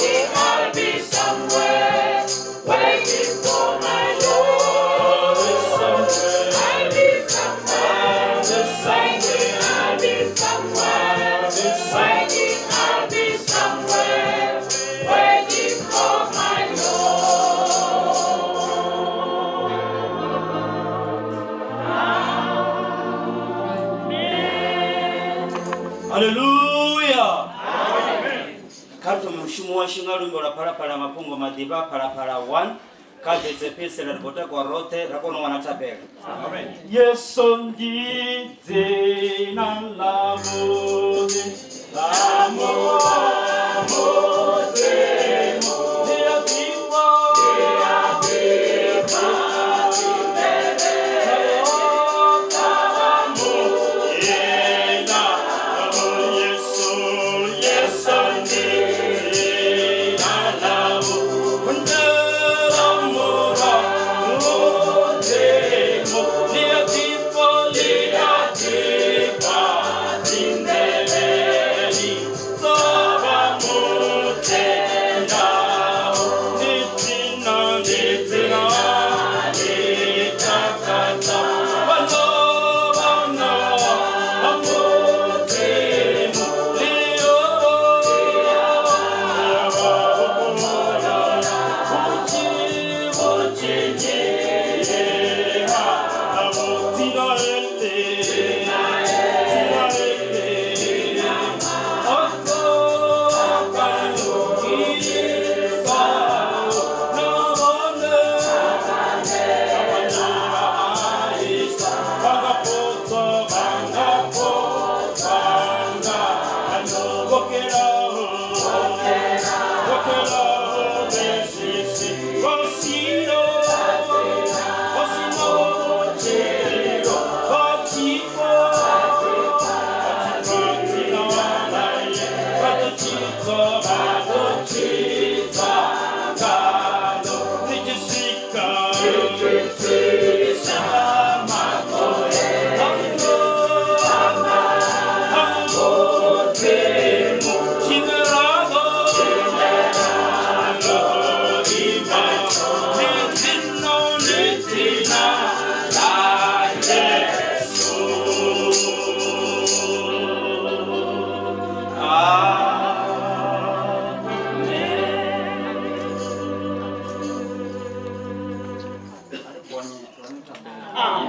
Waiting, I'll be somewhere, waiting for my Lord. I'll be somewhere, waiting, I'll be somewhere, waiting, I'll be somewhere, waiting for my Lord. Haleluya! Kha ri thome mushumo washu nga luimbo lwa Phalaphala mafhungo maḓifha, Phalaphala 1 kha vese fhedzisela. Ri khou takuwa roṱhe ra kona u wana thabelo. Yesu ndi dzina ḽavhuḓi ḽa Mudzimu, ḽi a ḓifha,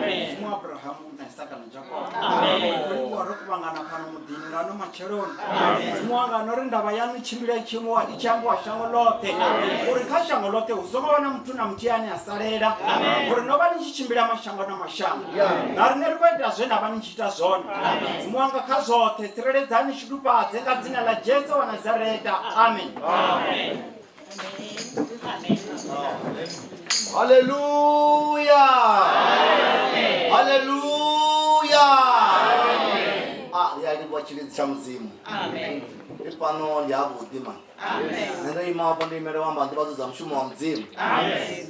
Mudzimu wa Abrahamu na Isaka na Jakobo, ri livhuwa ro kuvhangana fhano muḓini nga ano matsheloni. Mudzimu wanga, no ri ndavha yaṋu tshimbila i tshi ambiwa shango ḽoṱhe, uri kha shango ḽoṱhe hu songo vha na muthu na muthihi ane a salela, uri no vha ni tshi tshimbila mashango na mashango, na riṋe ri khou ita zwe na vha ni tshi ita zwone. Mudzimu wanga, kha zwoṱhe tsireledzani, shudufhadze nga dzina ḽa Jesu wa Nazareta, amen. Haleluya! Haleluya! Ah, ri a livhuwa tshilidzi tsha Mudzimu. Ri fhano ndi havhuḓi mani. Nṋe ndo ima hafho ndo imela u amba nḓivhadzo dza mushumo wa Mudzimu.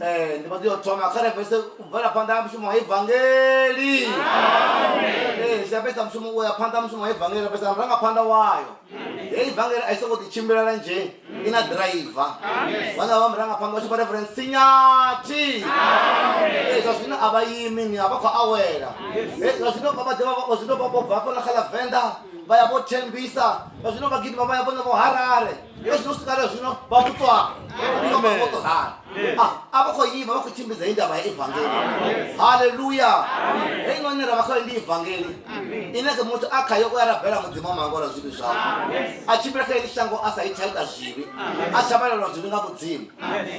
Nḓivhadzo yo thoma kha ri bvese u bvela phanḓa ha mushumo wa evangeli. Ri a bvesa mushumo u ya phanḓa ha mushumo wa evangeli, ra bvesa murangaphanḓa wayo. Heyi vangeli a i songo ḓi tshimbilela nzhe, i na ḓiraiva. Vhana vha murangaphanḓa washu vha Reverend Sinyati. Ee, zwa zwino a vha imi ni a vha khou awela. Ee, zwa zwino vha vha ḓivha vha zwino vha vho bva hafhaḽa kha ḽa Venḓa vha ya vho Thembisa, zwa zwino vha gidima vha ya vhone vho Harare. Zwa zwino swika na zwino vha Botswana. Ndi vha vho tou ralo. Ah, a vha khou ima, vha khou tshimbidza heyi ndavha ya evangeli. Haleluya! Heinoni ine ra vha khayo ndi evangeli ine ke muthu a khayo u ya rabela Mudzimu a mangwela zwivhi zwawe, a tshimbila kha heḽi shango a sa iti a ita zwivhi, a tsha zwivhi nga Mudzimu,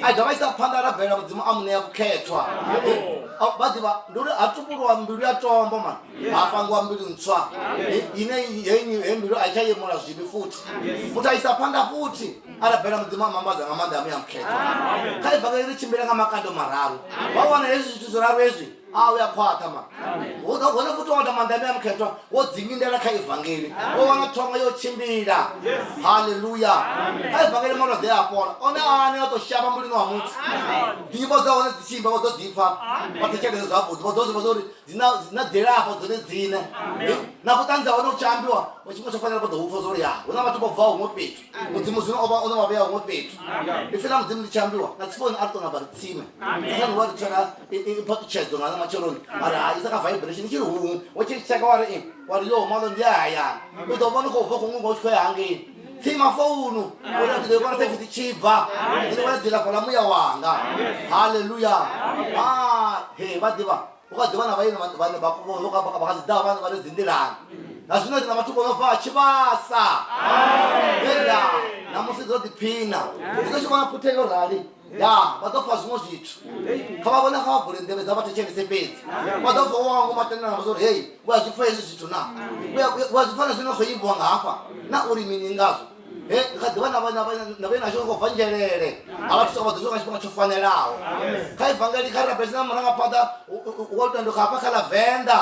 a dovha isa phanḓa a rabela Mudzimu a mu ṋea vhukhethwa. Vha ḓivha ndi uri ha tupulwa mbilu ya tombo mani, ha pangiwa mbilu ntswa ine heyi mbilu a i tsha yemula zwivhi futhi. Muthu a isa phanḓa futhi a rabela Mudzimu a mambadza nga maanḓa a Muya Mukhethwa. Kha ivangeli ri tshimbila nga makando mararu, wa wana hezwi zwithu zwiraru hezwi a u ya khwaṱha ma hone futhi wa wana maanḓa a Muya Mukhethwa wo dzingindela kha ivangeli, wo wana thonga yo tshimbila. Haleluya! Kha ivangeli malwadze a fhola one ane a ḓo shavha mulini wa muthu. Nyimbo dza hone dzi tshi imba vha ḓo dzi pfa vha thetshelese zwavhuḓi, vha ḓo zwi vha uri dzi na dzilafho dzone dzine na vhuṱanzi ha hone u tshi ambiwa. Tshifhinga tsho fanela vha ḓo hupfa zwa uri ya hu na vhathu vho bvaho huṅwe fhethu. Mudzimu zwino o vha o no vha vhea huṅwe fhethu. Ipfi ḽa Mudzimu ḽi tshi ambiwa na tsifoni a ri tou namba ri tsime. Sathane wa ri tswela phaṱhutshedzo nga matsheloni a ri hai isa kha vibration i tshi ri huṅwe wa tshi tsheka wa ri wa ri yo malo ndi ya hayani u ḓo vhona u khou bva huṅwe u tshi khou ya hangei. Tsima founu uri ndi ḓo vhona thekhisi tshi bva ndi ḓo vhona dzilafho ḽa muya wanga. Haleluya. Ah, he vha ḓivha u kha ḓivha na vhaeni vhane vha kha ḓi ḓa vhane vha re dzinḓilani na zwino ri na vhathu vho no bva tshivhasa ela namusi ḓo ḓiphina ndi ḓo tshi vhona phutheo yo rali ya vha ḓo pfa zwiṅwe zwithu kha vha vhone kha vha vule nḓevhe dza vha thetshelese fhedzi vha ḓo pfa wangu matendelana vha uri hei u a zwi pfa hezwi zwithu na u a zwi pfa na zwino khou imbiwa nga hafha na uri mini ngazwo He kha ḓivha na vhana na vhana nasho khou bva nzhelele a vha thusa vha ḓo nga tshifhinga tsho fanelaho kha ivangeli kha rabese na murangaphanḓa wa lutendo kha hafha kha ḽa venḓa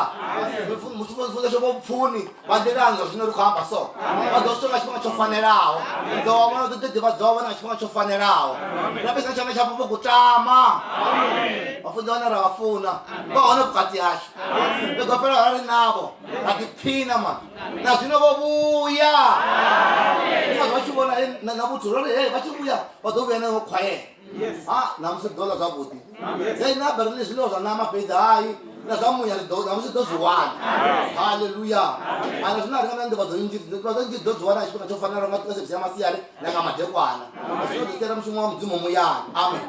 mufunza sho vho pfuni vha nḓilani zwa zwino ri khou amba so vha ḓo swika nga tshifhinga tsho fanelaho ḓo wa vhona ḓo ḓivhadza wa vhona nga tshifhinga tsho fanelaho rabese na tshanḓa tshavho vho kutama vhafunzi vhane ra vha funa vha hone vhukati hashu ri ḓo fhela ra ri navho ra ḓiphina mani na zwino vho vhuya ndi ngazwo vha tshi vhona he na na vhuthu ro ri he vha tshi vhuya vha ḓo vhuya nayo khwaela ha namusi ri ḓo ḽa zwavhuḓi hei na bere ni zwiḽiwa zwa ṋama fhedzi hai na zwa muya ri ḓo namusi ḓo zwi wana haleluya ana zwino a ri nga na nḓivhadzo nnzhi nḓivhadzo nnzhi ḓo dzi wana tshifhinga tsho fanelaho nga nga sevisi ya masiari na nga madekwana zwino ḓi siela mushumo wa mudzimu muyani amen.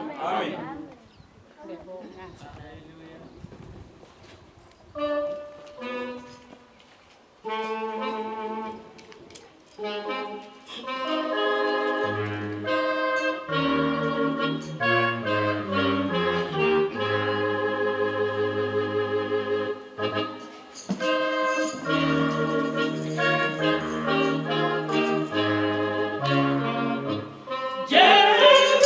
Jerusalem,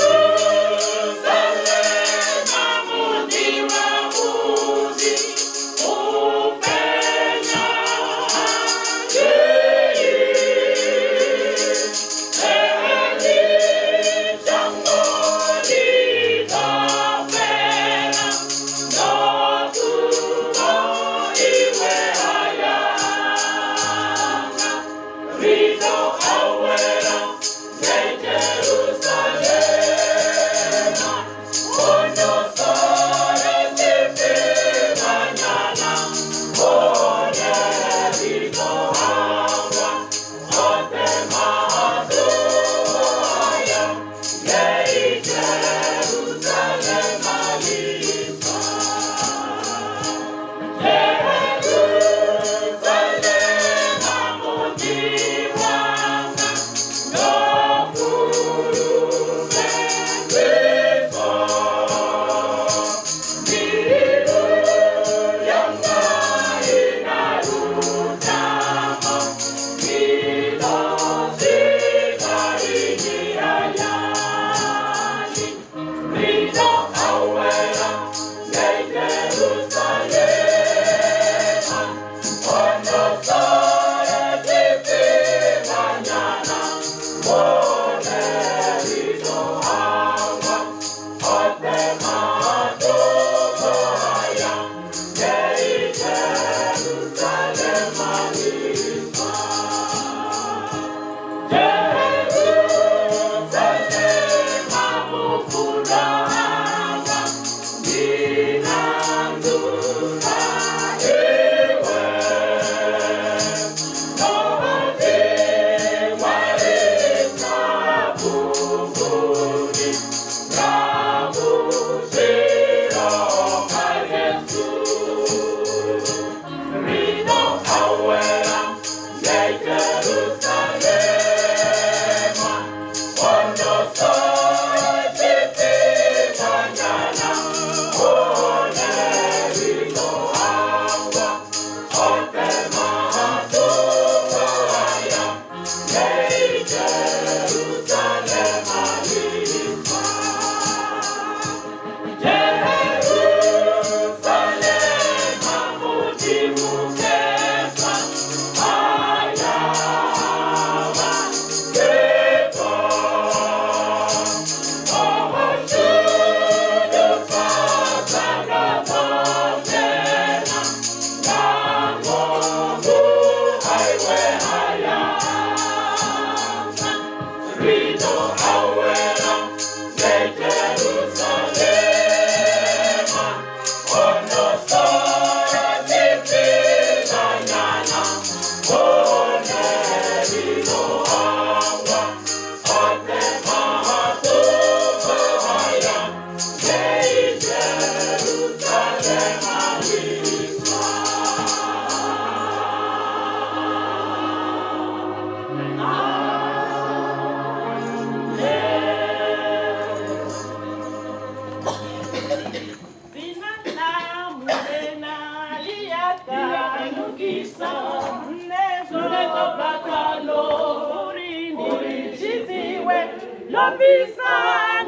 bvisa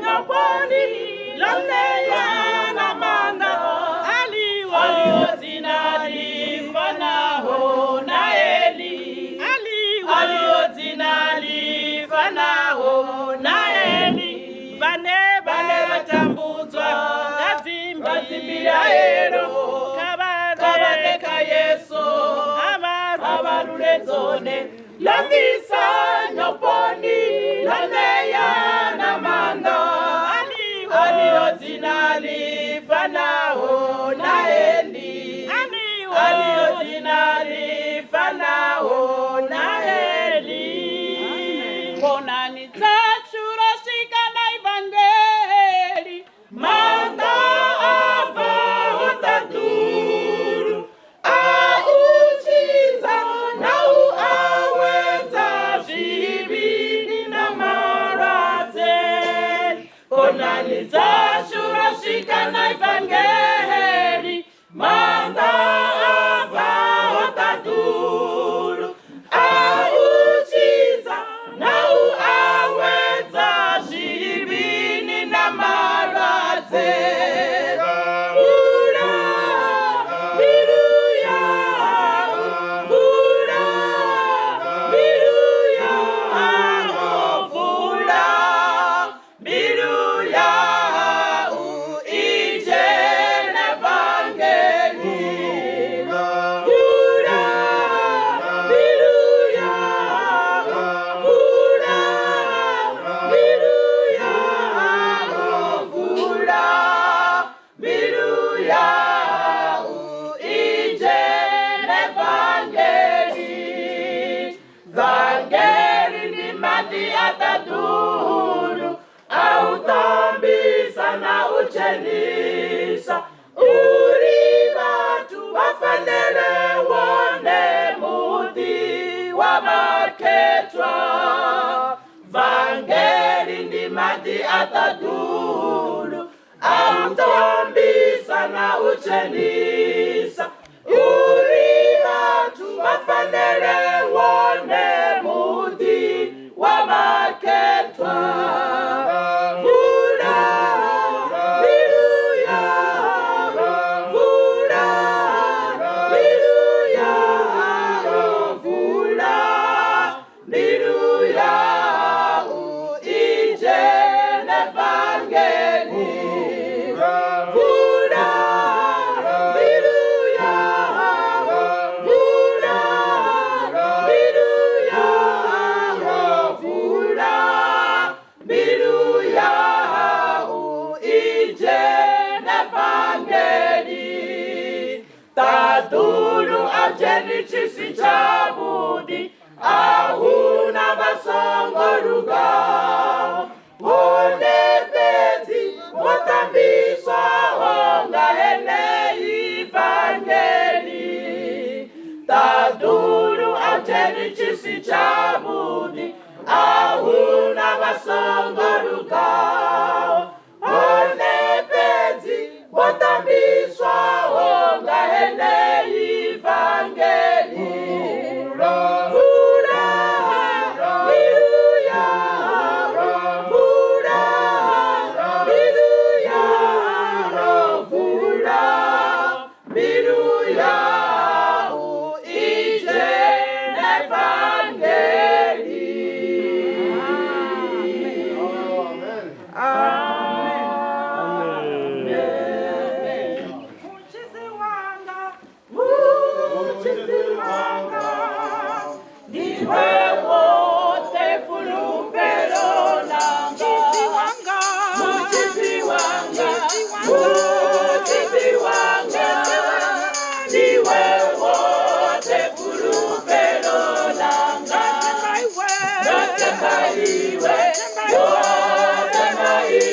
nyofhoni ḽo ṋea na maanḓa aliwo dzina ḽi fanaho na eli aliwo dzina ḽi fanaho na eli vhane vha tambudzwa nga dzimbilaelo kha vha ḓe kha Yesu a vha rule dzone ḽo bvisa nyofhoni ḽo ṋea na maanḓa aliho dzina ḽi fanaho na eli aliho dzina ḽi fanaho na eli khonani dzashu ro swika na ivangeli maanḓa a bvaho ṱaḓulu a u tshidza na u awedza zwivhili na malwadze khonani dzashu ro swika na ivangeli maanḓa a bvaho ṱaḓulu a u tshidza na u awedza zwivhili na malwadze vula mbilu yau vula mbilu yau vula mbilu yau i dzhene vangeli vula mbilu yau vula mbilu yau vula mbilu yau i dzhene vangeli vangeli ndi maḓi a ṱaḓulu a u ṱambisa na u dzhenisa uri vhathu vha fanele wone muḓi wa vhakhethwa vangeli ndi maḓi a ṱaḓulu a u ṱambisa na u dzhenisa uri vhathu vha fanele wone muḓi wa vhakhethwa vula mbilu yau vula mbilu yau vula mbilu yau i dzhene vangeli vula mbilu yau vula mbilu yau vula mbilu yau i dzhene vangeli ṱaḓulu a dzheni tshisi tshavhuḓi a huna vha songo lugaho hone fhedzi vho ṱambiswaho nga heneyi vangeli ṱaḓulu a dzheni tshisi tshavhuḓi a huna vha songo lugaho hone fhedzi vho ṱambiswaho nga heneyi vangeli vula mbilu yau vula mbilu yau vula mbilu yau i dzhene vangeli Amen. Mutshidzi wanga, mutshidzi wanga, ndiwe woṱhe fulufhelo ḽanga. Mutshidzi wanga, mutshidzi wanga, ndiwe woṱhe fulufhelo ḽanga. Ndo tshemba iwe, ndo tshemba iwe.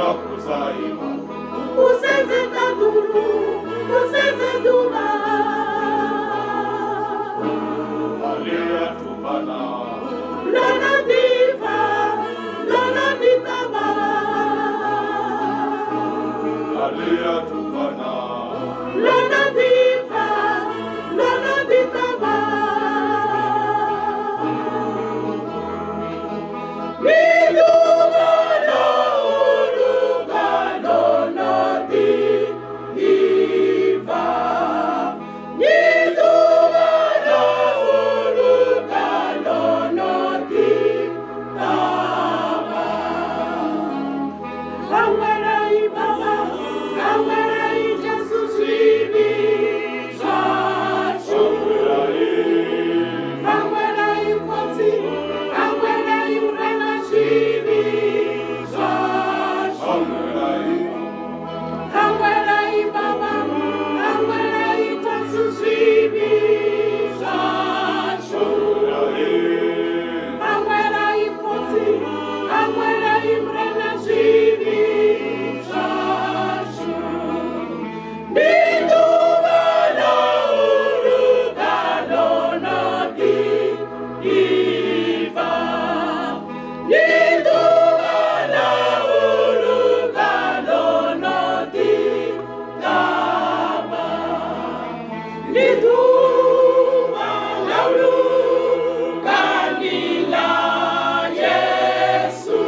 U sedze ṱaḓulu, u sedze ḓuvha. Ḽo no ḓifha, ḽo no ḓi ṱavha. Ḽo no ḓifha, ḽo no ḓi ṱavha. Ndi ḓuvha ḽa u luga, ḽo no ḓi ḓifha. Ndi ḓuvha ḽa u luga, ḽo no ḓi ṱavha. Hangwelai Baba, hangwelai Jesu zwivhi zwashu. Hangwelai Khotsi, hangwelai Murena zwivhi zwashu. Hangwelai Baba, hangwelai Jesu zwivhi zwashu. Hangwelai Khotsi, hangwelai Murena zwivhi zwashu. Ndi ḓuvha ḽa u luga, ḽo no ḓi ḓifha. Ndi ḓuvha ḽa u luga, ḽo no ḓi ṱavha. Ndi ḓuvha ḽa u luga, ndi ḽa Yesu.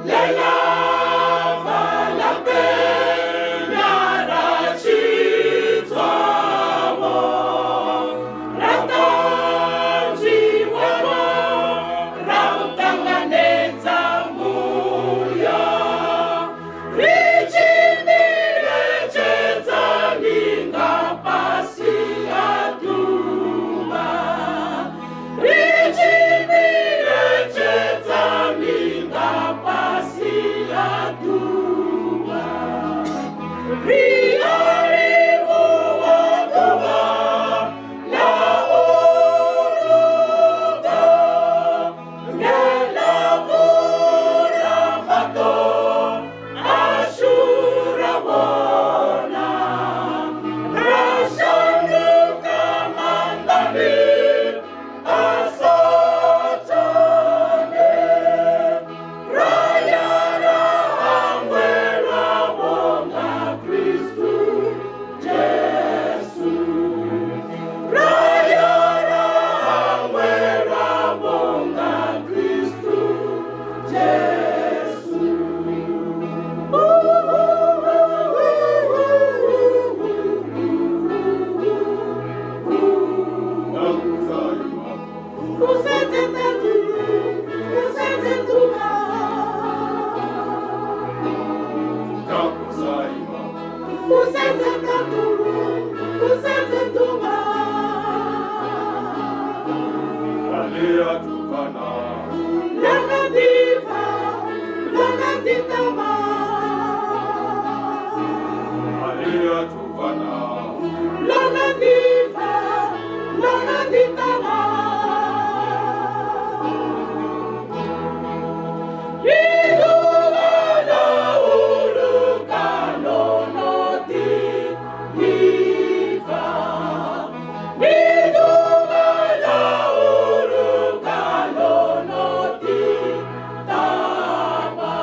Ḽe ḽa fa ḽa penya ra tshidzwavho. Ra ṱanzwiwavho, ra u ṱanganedza muya. Ri tshimbile tshedzani nga fhasi ha ḓuvha. Ri tshimbile tshedzani nga fhasi ha ḓuvha. Ri a livhuwa ḓuvha ḽa u luga, nge ḽa vula maṱo ashu ra vhona. Ra shanduka maanḓani a Sathane. Ra ya ra hangwelwa vho nga Kristu Jesu. Ra ya ra hangwelwa vho nga Kristu Jesu. U sedze ṱaḓulu, u sedze ḓuvha. U sedze ṱaḓulu, u sedze ḓuvha. Ḽo no ḓifha, ḽo no ḓi ṱavha. Ḽo no ḓifha, ḽo no ḓi ṱavha. Ndi ḓuvha ḽa u luga, ḽo no ḓi ḓifha. Ndi ḓuvha ḽa u luga, ḽo no ḓi ṱavha.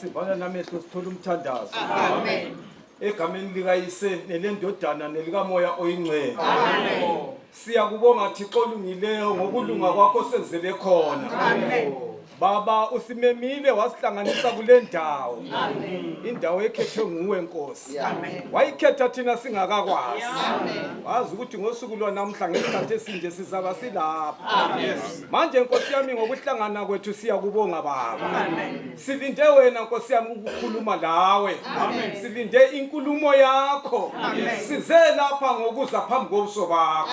Sivala namehlo sithola umthandazo. Amen. Egameni likaYise nelendodana nelikaMoya oyingcwele. Amen. Siyakubonga Thixo olungileyo ngokulunga kwakho senzele khona. Amen. Baba usimemile wasihlanganisa kule ndawo. Amen. Indawo ekhethwe nguwe Nkosi. Amen. Wayikhetha thina singakakwazi. Amen. Wazi ukuthi ngosuku lwanamhla ngesikhathi esinje sizaba silapha. Amen. Manje Nkosi yami ngokuhlangana kwethu siyakubonga Baba. Amen. Silinde wena Nkosi yami ukukhuluma lawe. Amen. Silinde inkulumo yakho. Amen. Size lapha ngokuza phambi kobuso bakho.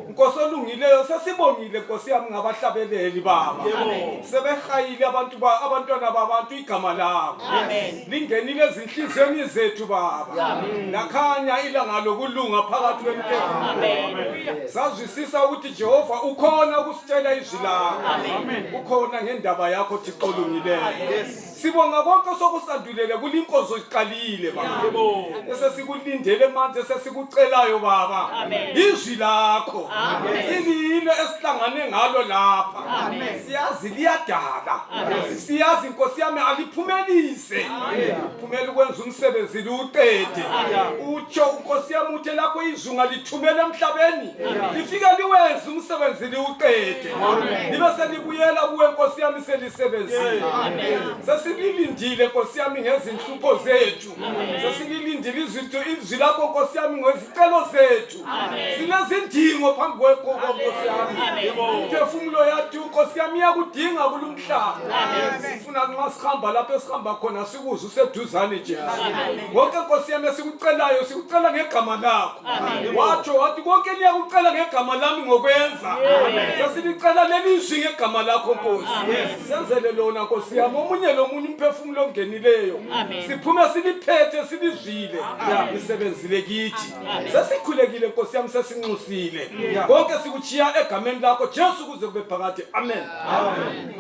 Nkosi olungileyo sesibongile Nkosi yami ngabahlabeleli Baba. Sebehayile abantu ba abantwana babantu igama lakho. Lingenile ezinhliziyweni zethu Baba. Lakhanya ilanga lokulunga phakathi kwemphefumulo. Sazwisisa ukuthi Jehova ukhona ukusitshela izwi lakho. Ukhona ngendaba yakho Thixo olungileyo. Sibonga konke osokusandulele kulinkonzo iqalile Baba. Esesikulindele manje esesikucelayo Baba. Izwi lakho. Ililo esihlangane ngalo lapha. Siyazi liyadala. Siyazi Nkosi yami aliphumelise. Phumela ukwenza umsebenzi liwuqede. Utsho Nkosi yami uthe lapho izwi ungalithumela emhlabeni lifike liwenze umsebenzi liwuqede. Libe selibuyela kuwe Nkosi yami selisebenzile. Sesililindile Nkosi yami ngezinhlupho zethu. Sesililindile izinto izwi lakho Nkosi yami ngezicelo zethu. Sinezindingo phambi kwekho Nkosi yami. Imphefumulo yathu Nkosi yami iyakudinga kulumhlaba. Sifuna nxa sihamba lapho esihamba khona sikuze useduzane Jesu. Konke Nkosi yami esikucelayo sikucela ngegama lakho. Watsho wathi konke liyakucela ngegama lami ngokwenza. Sesilicela leli zwi ngegama lakho Nkosi. Senzele lona Nkosi yami omunye lomunye umphefumulo ongenileyo. Siphume siliphethe silizwile. Lisebenzile kithi. Sesikhulekile Nkosi yami sesinxusile. Konke sikutshiya egameni lakho Jesu kuze kube phakade. Amen. Amen.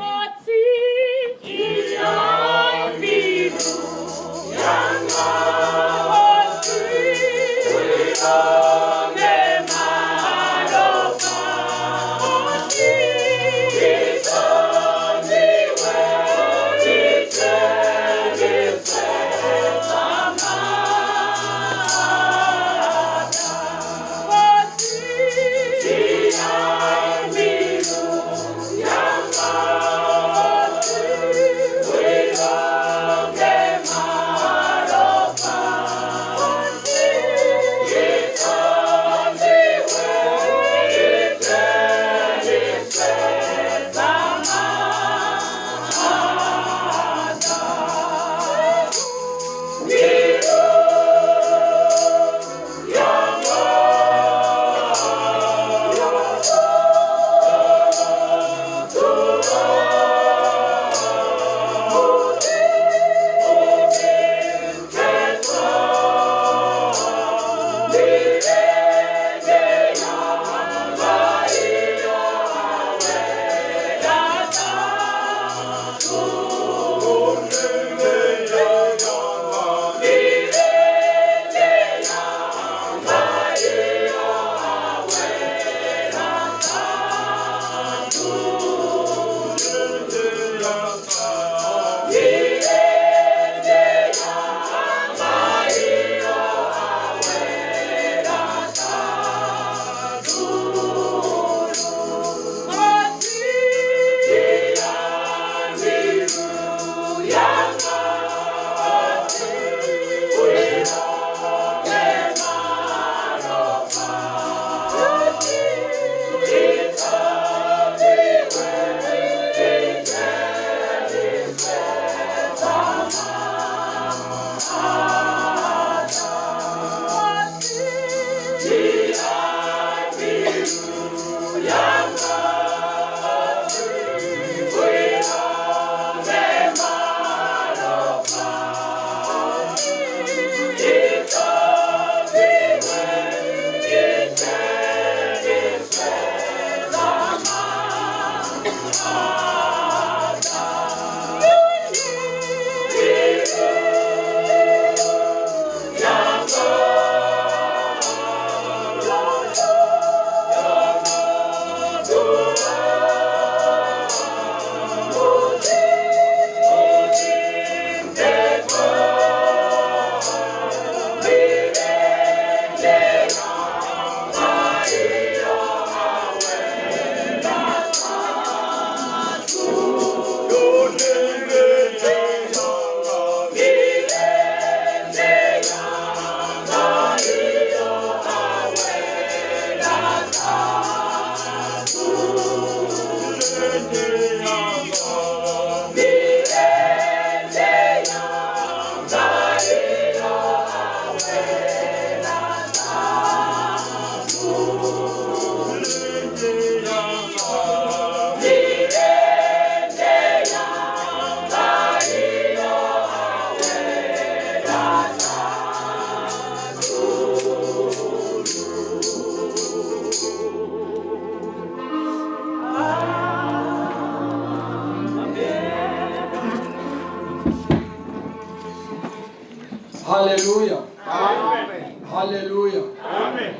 Haleluya. Amen. Haleluya. Amen.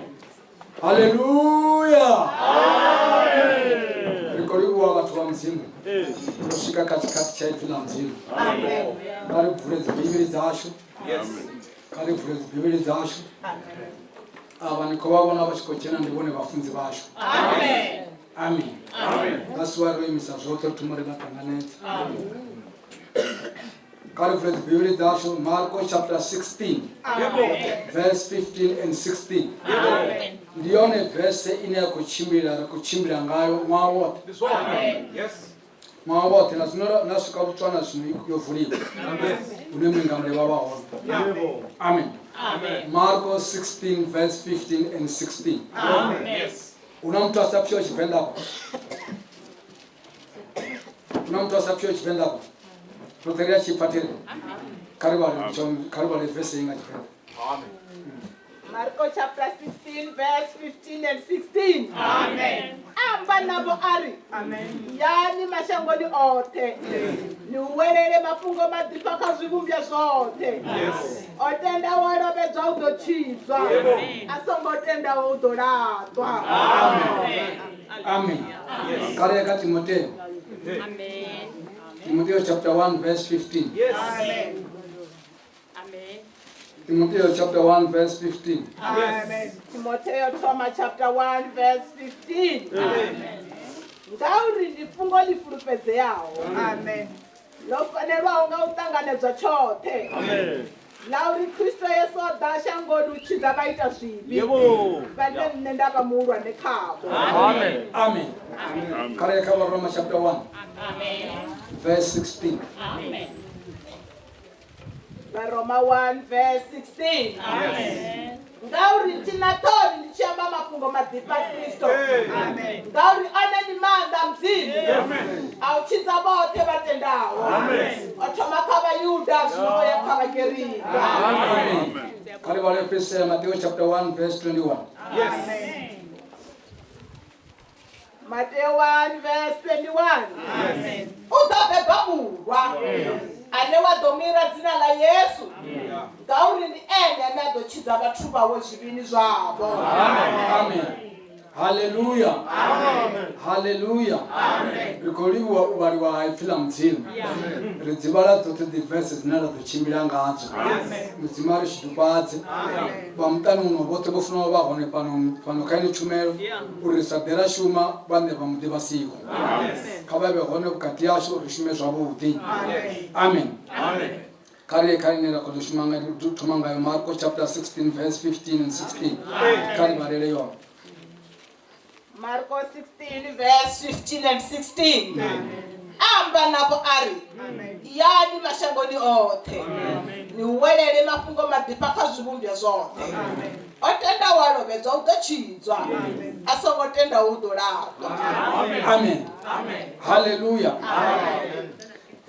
Haleluya. Amen. Ri khou livhuwa vhathu vha Mudzimu. Ro swika kha tshikhathi tsha ipfi ḽa Mudzimu. Kha ri vule dzibivhili dzashu. Kha ri vule dzibivhili dzashu. Avha ni khou vha vhona vha tshi khou dzhena ndi vhone vhafunzi vhashu. Amen. That's why ro imisa zwoṱhe ri thoma ri vha ṱanganedza. Kha ri vule dzibivhili dzashu Marko chapter 16 verse 15 and 16. Ndi yone verse ine ya khou tshimbila ra khou tshimbila ngayo ṅwaha woṱhe. Ṅwaha woṱhe na zwino na swika Botswana zwino yo vuliwa hune muingameli vha vha hone. Amen. Marko 16 verse 15 and 16. Hu na muthu a sa pfiho Tshivenḓa afha? Hu na muthu a sa pfiho Tshivenḓa afha? Roṱhe ri a tshi pfa thiri. Kha ri vhale kha ri vhale verse iyi nga Tshivenḓa. Marko chapter 16 verse 15 and 16. Amen. Amba navho a ri, Amen. Yani mashangoni oṱhe. Ni huwelele mafhungo maḓifha kha zwivhumbwa zwoṱhe. Yes. O tenda wa lovhedzwa u ḓo tshidzwa. A songo tendaho u ḓo laṱwa. Amen. Amen. Kha ri ye kha Timotheo. Amen. Timotheo chapter 1 verse 15. Yes. Amen. Amen. Timotheo chapter 1 verse 15. Amen. Timotheo thoma chapter 1 verse 15. Amen. Ngauri ndi fhungo ḽi fulufhedzeaho. Amen. Ḽo fanelwaho nga u ṱanganedzwa tshoṱhe. Amen. Ḽa uri Kristo Yesu o ḓa shangoni u tshidza vhaita zwivhi. Vhane nṋe nda vha muhulwane khavho. Amen. Amen. Kha ri ye kha Vharoma chapter 1. Amen. Verse 16. Amen. Varoma 1 verse 16. Amen. Ngauri thi na ṱhoni ndi tshi amba mafhungo maḓifha a Kristo. Ngauri one ndi maanḓa a Mudzimu a u tshidza vhoṱhe vha tendaho. O thoma kha Vhayuda zwino o ya kha Vhagerika. Amen. Kha ri vhale Efesea Mateo chapter 1 verse 21. Mateo 1 verse 21. U ḓo beba murwa ane wa ḓo mira dzina ḽa Yesu ngauri ndi ene ane a ḓo tshidza vhathu vhawe zwivhini zwavho. Amen. Haleluya. Haleluya. Ri khou livhuwa u vhaliwa ha ipfi ḽa Mudzimu. Ri dzi vhala dzoṱhe dzi verse dzine ra ḓo tshimbila ngadzo. Mudzimu a ri shudufhadze. Vha muṱani uno vhoṱhe vho funaho vha hone fhano fhano kha ino tshumelo uri ri sa ḓe ra shuma vhaṋe vha muḓi vha siho. Kha vha vhe hone vhukati hashu ri shume zwavhuḓi. Amen. Kha ri ye kha ine ra khou ḓo shuma nga thoma ngayo Marko chapter 16 verse 15 and 16. Kha ri vhalele yone. Marko 16 verse 15 and 16. Amba navho a ri, Yani mashangoni oṱhe, ni huwelele mafhungo maḓifha kha zwivhumbwa zwoṱhe. O tenda wa lovhedzwa u ḓo tshidzwa, a songo tenda u ḓo laṱwa. Amen. Haleluya.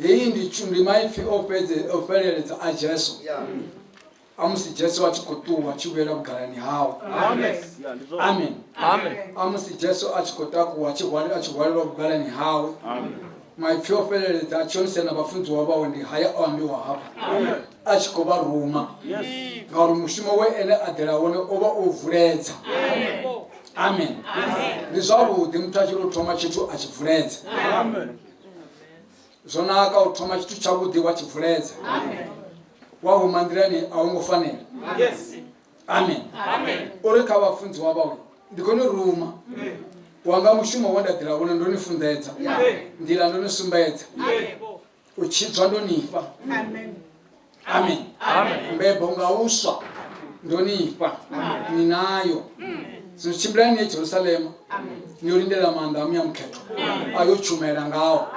Heyi ndi ndi maipfi o fhedze o fheleledza a Jesu. A musi Jesu a tshi khou ṱuwa tshi vhuyela vhugalani hawe. Amen. A musi Jesu a tshi khou takuwa tshi hwale a tshi hwalelwa vhugalani hawe. Maipfi o fheleledza a tshi onisela na vhafunziwa vhawe ndi haya o ambiwa hafha. A tshi khou vha ruma. Ngauri mushumo we ene a ḓela wone o vha o vuledza. Amen. Ndi zwavhuḓi muthu a tshi tou thoma tshithu a tshi vuledza. Zwo naka u thoma tshithu tshavhuḓi wa tshi vuledza. Wa huma nḓilani a wo ngo fanela. Amen. Uri kha vhafunziwa vhawe ndi khou ni ruma wanga mushumo we nda ḓila wone ndo ni funḓedza nḓila ndo ni sumbedza u tshidzwa ndo nifha. Amen. Mbebo nga uswa ndo nifha ni nayo. Zwino tshimbilani ni ye Jerusalema ni yo lindela maanḓa a Muya Mukhethwa a yo tshumela ngao.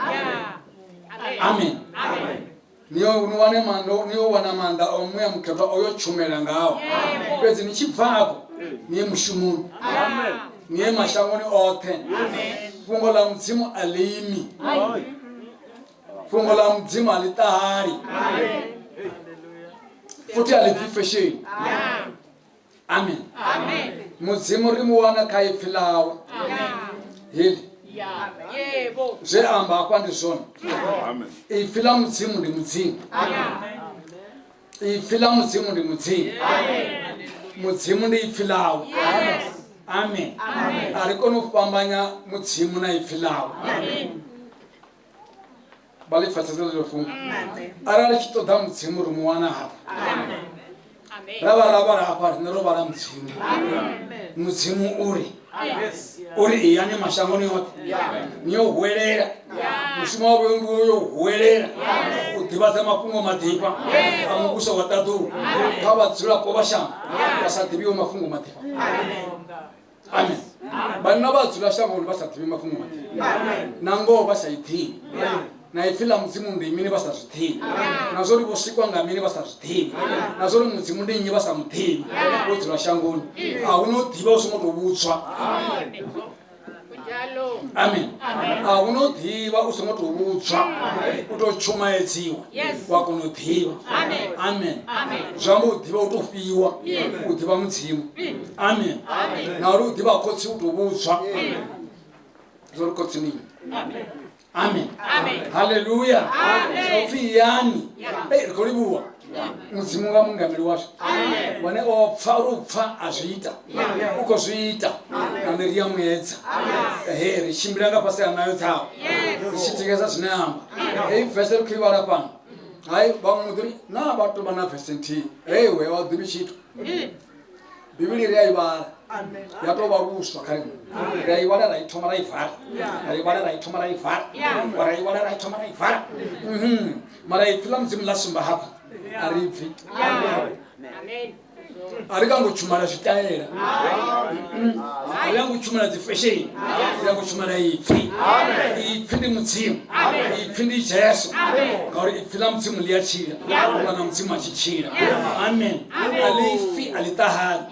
Amen. Ni yo ni wane maanḓa ni yo wana maanḓa a Muya Mukhethwa o yo tshumela ngao. Fhedzi ni tshi bva afho ni ye mushumoni. Ni ye mashangoni oṱhe. Fhungo ḽa Mudzimu a ḽi imi. Fhungo ḽa Mudzimu a ḽi ṱahali. Futhi a ḽi bvi fesheni. Amen. Mudzimu ri mu wana kha ipfi ḽawe. Heḽi. Zwe amba hafha ndi zwone. Ipfi ḽa Mudzimu ndi Mudzimu. Ipfi ḽa Mudzimu ndi Mudzimu. Mudzimu ndi ipfi ḽawe. Amen. A ri koni u fhambanya Mudzimu na ipfi ḽawe. Vha ḽi pfesese ḽeḽo fhungo. Arali tshi ṱoḓa Mudzimu ri mu wana hafha. Ra vha ra vhala hafha riṋe ro vhala Mudzimu. Mudzimu uri uri iyani mashangoni oṱhe ni yo huwelela. Mushumo wa vhuyo ndi wo yo huwelela u ḓivhadza mafhungo maḓifha a muvhuso wa ṱaḓulu kha vhadzulapo vha shango vha sa ḓivhiho mafhungo maḓifha. Amen. Vhanna vha dzula shangoni vha sa ḓivhi mafhungo maḓifha na ngoho vha sa i ḓivhi na ipfi ḽa Mudzimu ndi mini vha sa zwi ḓivhi na zwo ri vho sikwa nga mini vha sa zwi ḓivhi na zwo ri Mudzimu ndi nnyi vha sa mu ḓivhi vho dzula shangoni a hu na u ḓivha u songo tou vhudzwa. Amen. A hu na u ḓivha u songo tou vhudzwa u tou tshumaedziwa wa kona u ḓivha. Amen. Zwi amba u ḓivha u tou fhiwa u ḓivha Mudzimu. Amen. Na uri u ḓivha khotsi u tou vhudzwa zwo ri khotsi ndi nnyi. Amen. Haleluya. Upfi yani. Ei ri khou livhuwa Mudzimu nga mungameli washu wane o pfa uri u pfa a zwi ita u khou zwi ita na nṋe ri ya muedza he ri tshimbila nga fhasi ha ṋayo dzawe ri tshi tikedza zwine a amba. Heyi vese ri khou i vhala fhano hai vhaṅwe muḓi ri na vha tou vha na vese nthihi hei we wa ḓivhi tshithu. Bivhili ri a i vhala ya tou vha vhuswa kha riṋe ri a i vhala ra i thoma ra i vala ra i vhala ra i thoma ra i vala ra i vhala ra i thoma ra i vala. Mara ipfi ḽa Mudzimu ḽa sumba hafha a ri pfi a ri kango tshumela zwitaela a ri ango tshumela dzi fesheni ri ango tshumela ipfi. Ipfi ndi Mudzimu, ipfi ndi Jesu, ngauri ipfi ḽa Mudzimu ḽi a tshila unga na Mudzimu a tshi tshila. Amen. A ḽi fi a ḽi ṱahali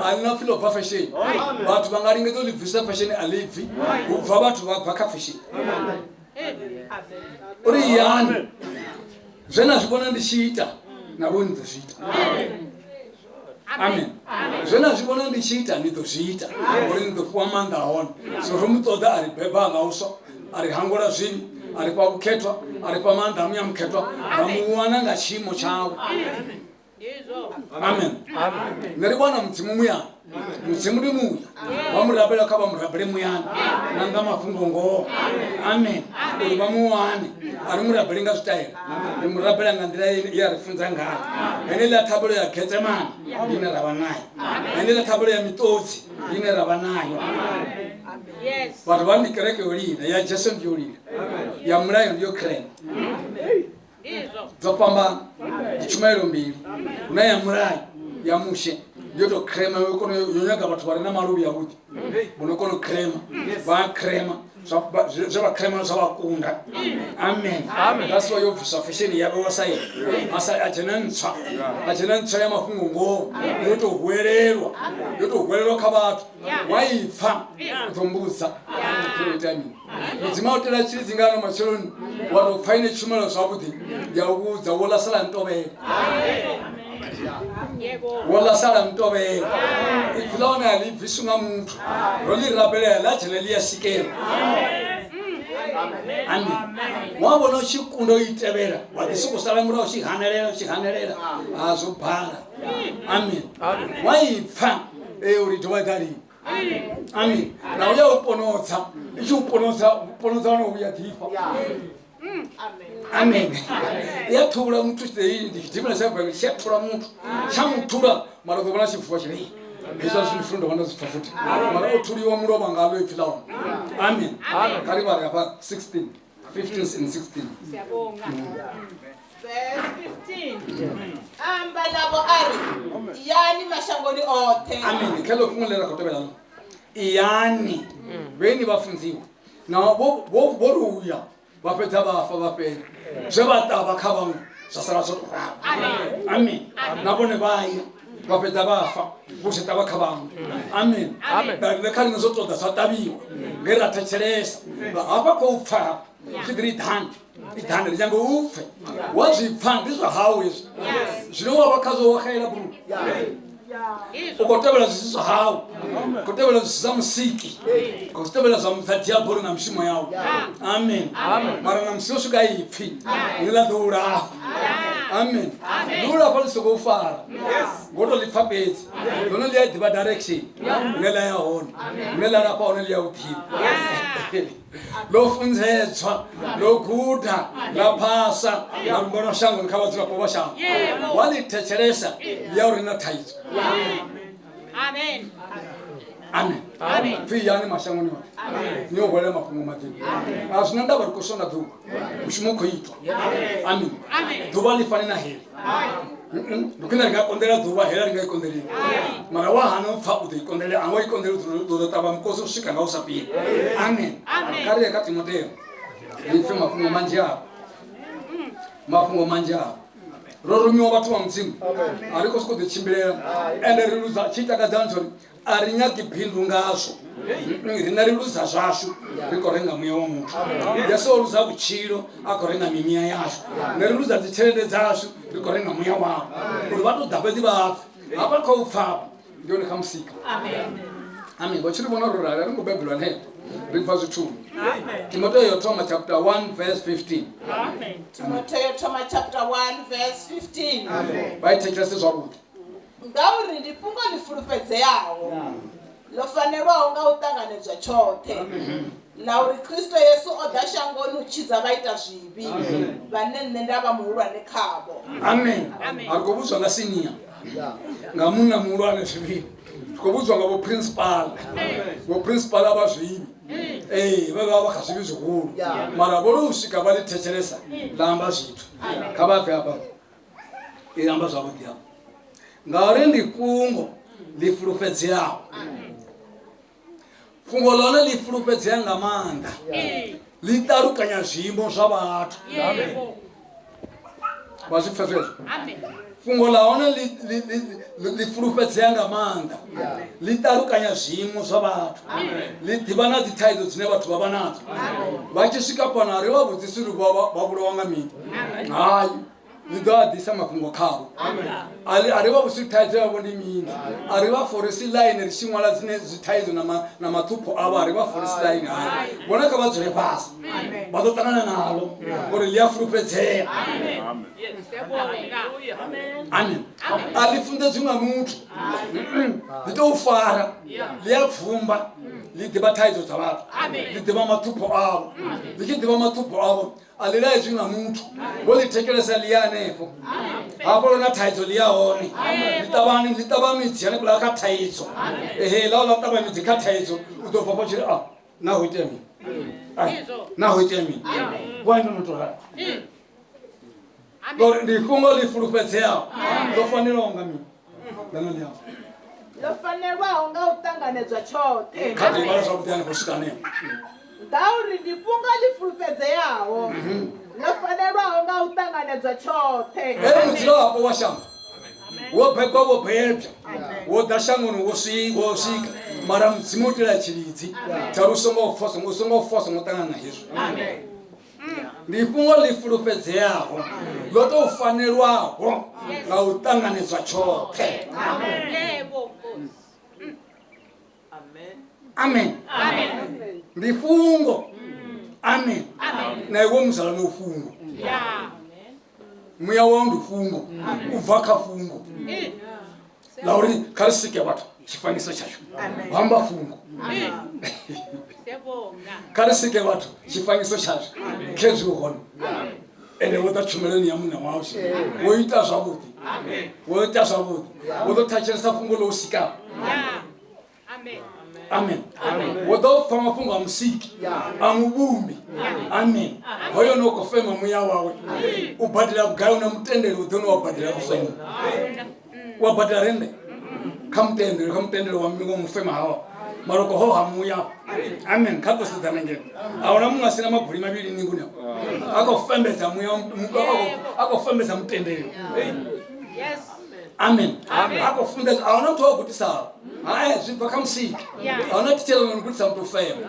a ḽi na pfi ḽo bva fesheni. Vhathu vha nga lingedza u ḽi bvisa fesheni a ḽi bvi, hu bva vhathu vha bva kha fesheni. Uri yani zwe na zwi vhona ndi tshi ita na vho ni ḓo zwi ita. Amen. Zwe na zwi vhona ndi tshi ita ni ḓo zwi ita uri ni ḓo fhiwa maanḓa a hone. So ro mu ṱoḓa a ri beba nga uswa, a ri hangwela zwivhi, a ri fha vhukhethwa, a ri fha maanḓa a muya mukhethwa, ra mu wana nga tshiimo tshawe. Amen. Nṋe ri wana Mudzimu muyani. Mudzimu ndi muya. Vha mu rabela kha vha mu rabele muyani na nga mafhungo ngoho. Amen. Uri vha mu wane. A ri mu rabeli nga zwitaela. Ri mu rabela nga nḓila ye a ri funza ngayo. Heneiḽa thabelo ya Getsemane ndi ine ra vha nayo. Heneiḽa thabelo ya miṱodzi ndi ine ra vha nayo. Vhathu vha ndi kereke yo lila, ya Jesu ndi yo lila. Ya mulayo ndi yo krema. Dzo fhambana ndi tshumaelo mbili. Hu na ya mulayo ya Mushe ndi yo tou krema, yo kona yo nyaga vhathu vha re na maluvhi avhuḓi vho no kona u krema, vha krema zwe vha krema zwa vha kunda. Amen. That's why yo bviswa fesheni ya vhewa sa a dzhena ntswa, a dzhena ntswa ya mafhungo ngoho yo tou hwelelwa, yo tou hwelelwa kha vhathu. Wa i pfa u ḓo mbudza uri ita mini. Mudzimu a u tela tshilidzi nga ano matsheloni wa tou pfa ine tshumelo zwavhuḓi ndi a u vhudza wo ḽa sala ntovhela, wo ḽa sala ntovhela. Ipfi ḽa hone a ḽi bviswi nga muthu, ro ḽi rabelela ḽa dzhena ḽi a sikela. Amen. Wa vhona u tshi kunda u i tevhela wa ḓi sokou sala murahu u tshi hanelela u tshi hanelela ha zwo bala. Amen. Wa i pfa ee uri dovha ḓa lini. Amen. Na uya u ponotsa i tshi u ponotsa ponotsa wana u ya ḓifha. Amen. Ya thula muthu ndi tshidimela tsha bva tshi a thula muthu tsha muthula mara u ḓo vhona tshifuwa tshine hezwa zwithu funa ndo vha ndo zwi pfa futhi mara o thuliwa mulovha ngalo ipfi ḽa hone. Amen. Kha ri vhale hafha 16 15 and 16. Verse 15. Amba navho a ri, iyani mashangoni oṱhe. Amen. Kha ḽo fhungo ḽe ra khou tevhela ḽo. Iyani vheni vhafunziwa na vho vho vho ri uya vha fhedza vha fa vha fhela zwe vha ṱavha kha vhaṅwe zwa sala zwo tou ralo. Amen. Na vhone vha ya vha fhedza vha fa vho zwi ṱavha kha vhaṅwe. Amen. Na riṋe kha riṋe zwo ṱoḓa zwa ṱavhiwa nge ra thetshelesa hafha khou pfa hafha tshi ḓi ri ḓani iḓani ri nyange u pfe wa zwi pfa ndi zwa hau hezwi zwine wa vha khazwo wa xela bulu u khou tevhela zwisi zwa hau, u khou tevhela zwisi zwa musiki, u khou tevhela zwa zwa diabolo na mishumo yawe. Amen. Mara na musi wo swika ipfi ḽine ḽa ḓo u lafha. Amen. Lula fa ḽi sokou fara ngo to ḽi pfa fhedzi, ḽone ḽi a ḓivha direction hune ḽa ya hone, hune ḽa lafha hone ḽi a u ḓivha. Ḽo funzedzwa, ḽo guda, ḽa phasa, ḽa rumelwa shangoni kha vhadzulapo vha shango. Wa ḽi thetshelesa ḽi ya uri na thaidzo. Amen. Amen. Pfi yani mashangoni oṱhe ni yo hwelela mafhungo maḓifha. A zwina ndavha ri khou shona ḓuvha, mushumo u khou itwa. Amen. Ḓuvha ḽi fani na heli. Ndi khwine ri nga konḓelela ḓuvha, hela ri nga i konḓeleli. Mara wa hana u pfa u ḓo i konḓelela, a ngo i konḓelela u ḓo ṱavha mukosi u swika nga u sa fheli. Amen. Kha ri ye kha Timotheo ri pfe mafhungo manzhi avho, mafhungo manzhi avho. Ro rumiwa vhathu vha Mudzimu, a ri khou sokou ḓi tshimbilela. Ende ri luza tshi takadza nthu uri a ri nyagi bindu ngazwo. Riṋe ri luza zwashu, ri khou renga muya wa muthu. Yesu o luza vhutshilo a khou renga mimiya yashu. Nṋe ri luza dzi tshelede dzashu, ri khou renga muya wavho uri vha tou ḓa fhedzi vha pfe hafha kha u pfa hafha ndi hone kha musika. Amen. Vha tshi ri vhona ro rali a ri ngo bebelwa hanefho, ri bva zwithuni. Timotheo yo thoma chapter 1 verse 15. Timotheo thoma chapter 1 verse 15. Vha i thetshelese zwavhuḓi. Ngauri ndi fhungo ḽi fulufhedzeaho, ḽo fanelwaho nga u ṱanganedzwa tshoṱhe, ḽa uri Kristo Yesu o ḓa shangoni u tshidza vhaitazwivhi, vhane nṋe nda vha muhulwane khavho. Amen. A ri khou vhudzwa nga sinia, nga munna muhulwane zwivhili. Ri khou vhudzwa nga vho principal. Vho principal vha zwivhi. Ee, vha vha vha kha zwivhi zwihulu. Mara vho ro swika vha ḽi thetshelesa ḽa amba zwithu. Kha vha bve hafha. I amba zwavhuḓi hafha. Ngauri ndi fhungo ḽi fulufhedzeaho. Fhungo ḽone ḽi fulufhedzea nga maanḓa. Ḽi ṱalukanya zwiimo zwa vhathu. Vha zwi pfa zwezwo? Fhungo ḽa hone ḽi fulufhedzea nga maanḓa. Ḽi ṱalukanya zwiimo zwa vhathu. Ḽi ḓivha na dzi thaidzo dzine vhathu vha vha nadzo. Vha tshi swika fhano a ri vha vhudzisi uri vha vhulawa nga mini. Hai. Ḽi ḓo a ḓisa mafhungo khavho. A ri vha vhusi thaidzo yavho ndi mini. A ri vha foresi line ri tshi ṅwala dzine dzi thaidzo na maṱhupho avho, a ri vha foresi line. Hai, vhone kha vha dzule fhasi, vha ḓo ṱangana nalo ngori ḽi a fulufhedzea. Amen. A ḽi funḓedzwi nga muthu, ḽi tou fara, ḽi a pfumba, ḽi ḓivha thaidzo dza vhathu, ḽi ḓivha maṱhupho avho. Ḽi tshi ḓivha maṱhupho avho a ḽi laedzwi nga muthu, vho ḽi thetshelesa ḽi ya hanefho hafho na thaidzo ḽi ya hone, ḽi ṱavhani ḽi ṱavha midzi hanefhaḽa kha thaidzo. Ehe, ḽa ḽa ṱavha midzi kha thaidzo, u ḓo bva fho tshi ri a na ho itea mini, na ho itea mini, why ndo no to rali? Ngori ndi fhungo ḽi fulufhedzeaho, ḽo fanelaho nga mini ḽano ḽi amba Ḽo fanelwaho nga u ṱanganedzwa tshoṱhe. Kha ḓi vhala zwavhuḓi hanefho swika hanefho. Ngauri ndi fhungo ḽi fulufhedzeaho, ḽo fanelwaho nga u ṱanganedzwa tshoṱhe. Ee, mudzulapo wa shango wo bebwa, wo bebwa, wo ḓa shangoni, wo wo swika, mara Mudzimu u itela tshilidzi tsha uri u songo fa, u songo fa, u songo ṱangana na hezwi. Ndi fhungo ḽi fulufhedzeaho, ḽo tou fanelwaho nga u ṱanganedzwa tshoṱhe. Amen. Ndi fhungo. Amen. Na iwe muzala no fhungo. Muya wau ndi fhungo, u bva kha fhungo ḽa uri kha ri sike vhathu tshifanyiso tshashu, vha amba fhungo. Kha ri sike vhathu tshifanyiso tshashu, khezwi u hone. Ende wo ḓa tshumeloni ya muṋe wau, wo ita zwavhuḓi, wo ita zwavhuḓi, wo ḓo thetshelesa fhungo ḽo u sikaho. Amen. Wo ḓo pfa mafhungo a musiki, a muvhumbi. Amen. Hoyo no khou fema muya wawe, u badela vhugai? Una mutendelo u ḓo no wa badela mufemo, wa badela rende kha mutendelo, kha mutendelo wa wa mufema hawa maloko ho ha muya. Amen. Kha ḓo sedzana ngeno, a huna muṅwe a sina mabuli mavhili ninguni a khou fembedza muya, a khou fembedza mutendelo. Amen. A khou funḓedza, a huna muthu o gudisaho. Hai, zwi bva kha musiki. A huna thitshela no gudisa muthu u fema.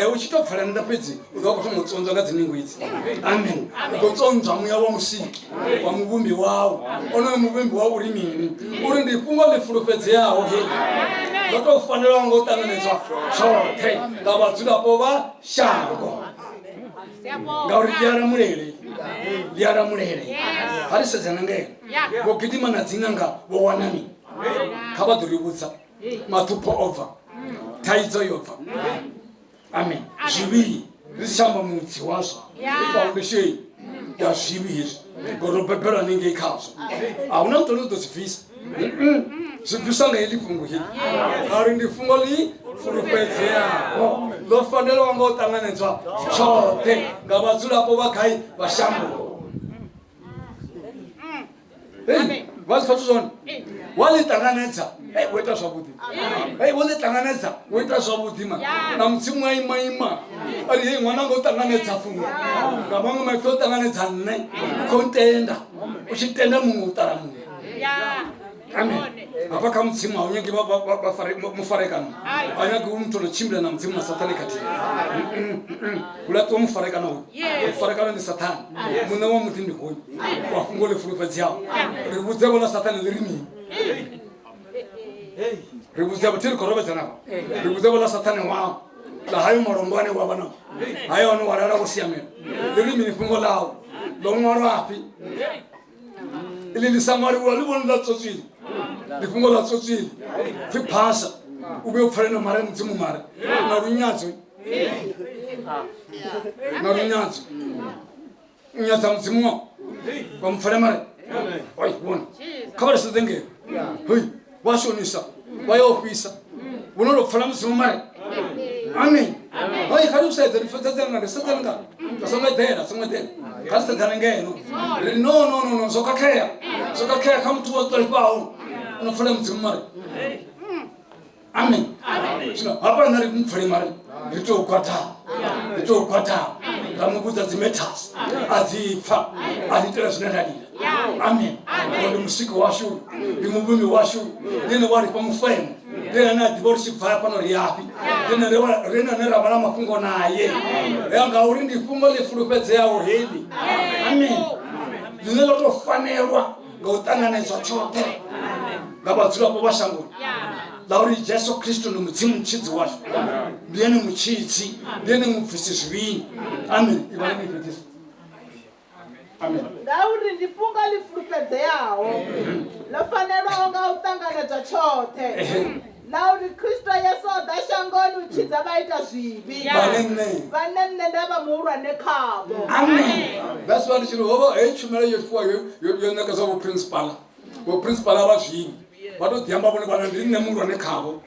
U tshi tou pfela nnḓa fhedzi u ḓo vha khou thoma u tsonzwa nga dziningo idzi. Amen. U khou tsonzwa muya wa musiki, wa muvhumbi wau. Onoyo muvhumbi wau uri mini? Uri ndi fhungo ḽi fulufhedzeaho heḽi, ḽo tou fanelaho nga u ṱanganedzwa tshoṱhe nga vhadzulapo vha shango, ngauri ḽi a lamulele. Ḽi a lamulele. Kha ri sedzana ngeno. Vho gidima na dzinanga vho wana mini? Kha vha ḓo ri vhudza. Maṱhupho o bva. Thaidzo yo bva. Amen. Zwivhi ri si tsha amba mudzi wazwo. Foundation ya zwivhi hezwi. Ngori ro bebelwa haningei khazwo. A huna muthu ane u ḓo zwi bvisa. Zwi bviswa nga heḽi fhungo heḽi. Ngauri ndi fhungo ḽi fulufhedzeaho ḽo fanelwa nga u ṱanganedzwa tshoṱhe nga vhadzulapo vha gai vha shango. Hey, vha zwi pfa zwone wa ḽi ṱanganedza hey, wo ita zwavhuḓi hey, wo ḽi ṱanganedza wo ita zwavhuḓi ma na mudzimu a ima ima a ri hei ṅwananga u ṱanganedza fhungo nga maṅwe maipfi o ṱanganedza nṋe u khou ntenda u tshi tenda muṅwe u ṱala muṅwe amen hafha kha mudzimu a u nyagi mufarekano a nyagi u muthu no tshimbila na mudzimu na sathane khathihi hu laṱiwa mufarekano uyu mufarekano ndi sathane muṋe wa muḓi ndi hoyu wa fhungo ḽi fulufhedzeaho ri vhudze vho ḽa sathane ḽi ri mini ri vhudze vho thi ri khou rovhedzana vha ri vhudze vho ḽa sathane wao ḽa hayo malombo ane wa vha nao hayo ane wa lala wo siamela ḽi ri mini fhungo ḽawo ḽo ṅwalwafhi iḽi ḽi sa ṅwaliwa ḽi vhone ḽa tsotswili ndi fhungo ḽa tsotswili pfhi phasa u vhuye u pfale na mare mudzimu mare na lunyadzo na lunyadzo u nyadza mudzimu wau wa mupfale mare oi vhona kha vha ri sedze ngeo hei vha shonisa vha ya ofhisa vho no tou pfala mudzimu mare amen hai kha ri sedze ri sedzana nga ri sedzana nga ri songo eḓela songo eḓela kha ri sedzane ngeno ri no no no no zwo khakhea zwo khakhea kha muthu wo ṱalifhaho o no pfala mudzimu mare amen zwino hafha nṋe ri mupfele mari ri tea u gwadama ri tea u gwadama ra mu vhudza dzi matters a dzi pfa a ri itela zwine ra lila amen ngo ndi musiki washu ndi muvhumbi washu ndi ene wa ri fha mufemo ndi ene ane a ḓivha uri tshi bva fhano ri yafhi ndi ene ri ene ra vha na mafhungo naye ngauri ndi fhungo ḽi fulufhedzeaho heḽi amen ḽine ḽo tou fanelwa nga u ṱanganedzwa tshoṱhe nga vhadzulapo vha shangoni ḽa uri Jesu Kristo ndi Mudzimu mutshidzi washu ndi ene mutshidzi ndi ene mubvisi zwivhini amen ivhalani fhedzisa amen Ngauri ndi fhungo ḽi fulufhedzeaho, ḽo fanelwaho nga u ṱanganedzwa tshoṱhe, ḽa uri Kristo Yesu o ḓa shangoni u tshidza vhaitazwivhi, vhane nṋe vhane nṋe nda vha muhulwane khavho. Amen. That's why ndi tshi ri hovha heyi tshumelo yo fhiwa yo ṋekedzwa vho principal vho principal a vha zwini vha to ḓi amba vhone vhana ndi nṋe muhulwane khavho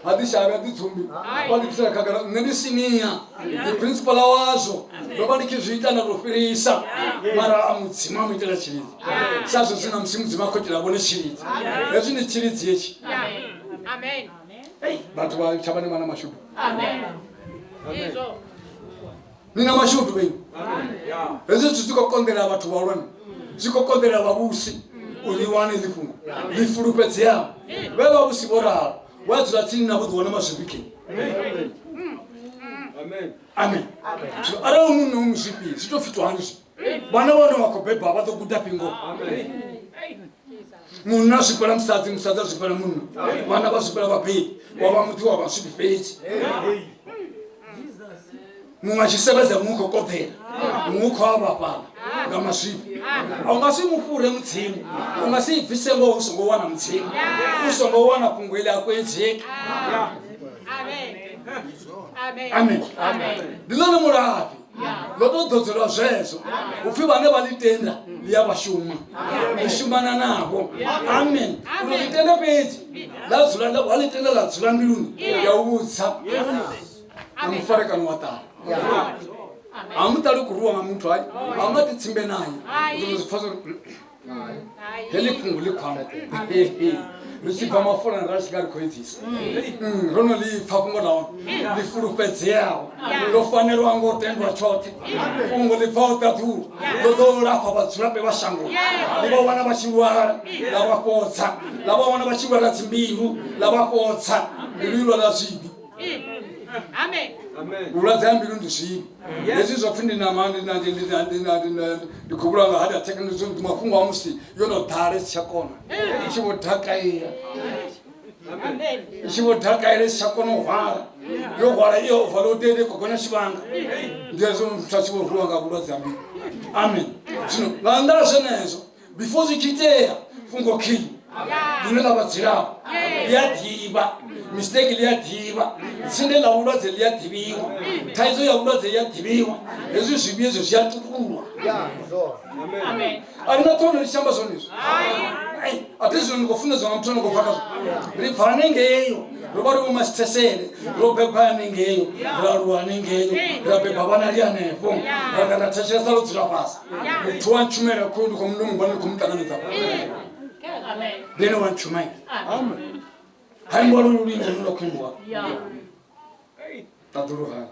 ha ḓi shavhi a ḓi tsumbi vha ḓi bvisela khagala nṋe ndi sinia ndi principal wazwo ndo vha ndi tshi zwi ita nda to fhirisa mara a mudzimu a mu itela tshilidzi sa zwezwi na musi mudzimu a khou itela vhone tshilidzi hezwi ndi tshilidzi hetshi vhathu vha tshavhani vha na mashudu ni na mashudu vheni hezwi zwithu zwi khou konḓela vhathu vhahulwane zwi khou konḓela vhavhusi uri wane ḽi fhungo ḽi fulufhedzeaho vhe vhavhusi vho ralo wa dzula tsini navho ḓi wana mazwifhi amen zwino arali u munna u muzwifhi zwi tou pfi to hani zwi vhana vhone vha khou beba vha ḓo guda fhingo munna a zwifhela musadzi musadzi a zwifhela munna vhana vha zwifhela vhabebi wa vha muthu wa vha zwifhi fhedzi muṅwe a tshi sevhedza muṅwe khou koḓela muṅwe khou avha fhaḽa nga mazwifhi a u nga si mufhure mudzimu u nga si bvise ngoho u songo wana mudzimu u songo wana fhungo iḽi a kwedzeki amen ndi ḽone mulafhi ḽo tou ḓodzelwa zwezwo upfhi vhane vha ḽi tenda ḽi a vha shuma ḽi shumana navho amen u tou ḽi tenda fhedzi ḽa dzula wa ḽi tenda ḽa dzula mbiluni ya u vhudza na mufarekano wa ṱala ha muṱali u kuruwa nga muthu hai a nga ti tsimbe naye u ḓo zwi pfa zwa heḽi fhungo ḽi khwala ri tshi bva mafolani ra tshi nga ri khou edzisa ro no ḽi pfa fhungo ḽa hone ḽi fulufhedzeaho ḽo fanelwa ngo tendwa tshoṱhe fhungo ḽi bvaho ṱaḓulu ḽo ḓo lafha vhadzulapo vha shangoni ḽi vha wana vha tshi lwala ḽa vha fhodza ḽa vha wana vha tshi lwala dzimbilu ḽa vha fhodza mbilu i lwala zwivhi vhulwadze ha mbilu ndi zwivhi hezwi zwa pfhi ndi nama ndi khou vhulawa nga heart attack ndi zwo ndi mafhungo a musi yo no ḓala i si tsha kona i tshi vho dakaila i tshi vho dakaila i si tsha kona u hwala yo hwala i overloaded i khou gonya tshivhanga ndi hezwo muthu a tshi vho rwiwa nga vhulwadze ha mbilu. Amen. Zwino nga nnḓa ha zwenezwo, before zwi tshi itea, fhungo key ḽine ḽa vha dzilafho ḽi a ḓivha, mistake ḽi a ḓivha, tsinde ḽa vhulwadze ḽi a ḓivhiwa, thaidzo ya vhulwadze i a ḓivhiwa, hezwi zwivhi hezwi zwi a tupulwa. A ri na ṱhoni ri tshi amba zwone izwi. A thi zwino ni khou funḓedzwa nga muthu ano khou bva khazwo. Ri bva hanengeyo, ro vha ri vho masithesele, ro bebwa hanengeyo, ra aluwa hanengeyo, ra beba vhana ri hanefho, ra ḓa ra thetshelesa ro dzula fhasi. Muthu wa ntshumela khou ndi khou ndo mu vhona ndi khou mu ṱanganedza. Ndi ene wa ntshumela. Ha imbiwa lolu luimbo lune lwa khou imbiwa. Ṱaḓulu haya.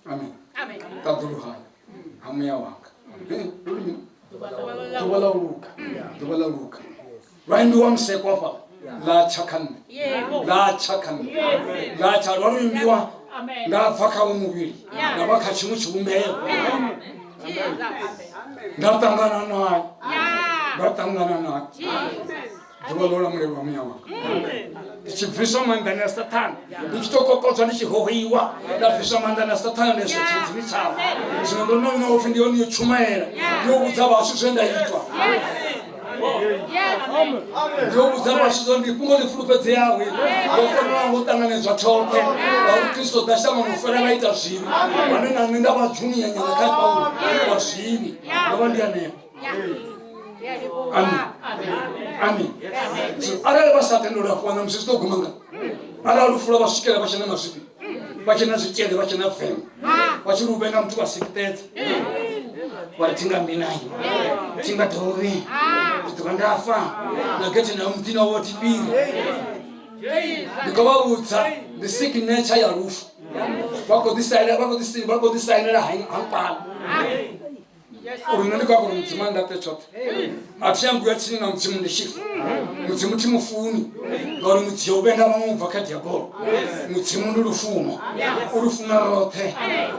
Amen. Ṱaḓulu haya ha muya wanga. Ḓuvha ḽa u luga. Ḓuvha ḽa u luga. Lwa imbiwa museko hafha ḽa tsha kha nṋe. Ḽa tsha kha nṋe. Ḽa tsha lwa lu imbiwa nda bva kha muvhili nda vha kha tshiṅwe tshivhumbeo. Nda ṱangana naye. Nda ṱangana naye. Ḓuvha ḽo lamulelwa muya wanga. Ndi tshi bviswa maanḓani a Sathane, ndi tshi tou kokodzwa ndi tshi hohwiwa, nda bviswa maanḓani a Sathane nda iswa tshilidzini tshawe. Zwino ndo no vhona upfhi ndi hone yo tshumaela, ndi yo vhudza vhashu zwe nda itwa. Ndi yo vhudza vhashu zwa ndi fhungo ḽi fulufhedzeaho iḽi, ḽo fanelaho ngo ṱanganedzwa tshoṱhe, ngauri Kristo ḓa shangoni u fela vha ita zwivhi, vhane na nṋe nda vha junior nyana kha Paulo wa zwivhi, ndo vha ndi hanefho. Amen. Amen. So arali vha sa tenda u lafhiwa ṋamusi zwi ḓo guma nga arali lufu lwa vha swikela vha tshi na mazwifhi, vha tshi na zwitshele, vha tshi na vengo, vha tshi lu vhenga muthu vha sikiṱedza vha ri thinga mbi nayo thinga dovhi ndi ḓovha nda fa na gethe na muḓini wawe thi fhiri. Ndi khou vha vhudza ndi signature ya lufu, vha khou ḓi sainela, vha khou ḓi vha khou ḓi sainela hampala uri nṋe ndi khou amba uri Mudzimu a ndaṱe tshoṱhe, a thi ambi uya tsini na Mudzimu ndi tshi fa. Mudzimu thi mufuni ngauri mudzia u vhenga vhaṅwe u bva kha diabolo. Mudzimu ndi lufuno, u ri funa roṱhe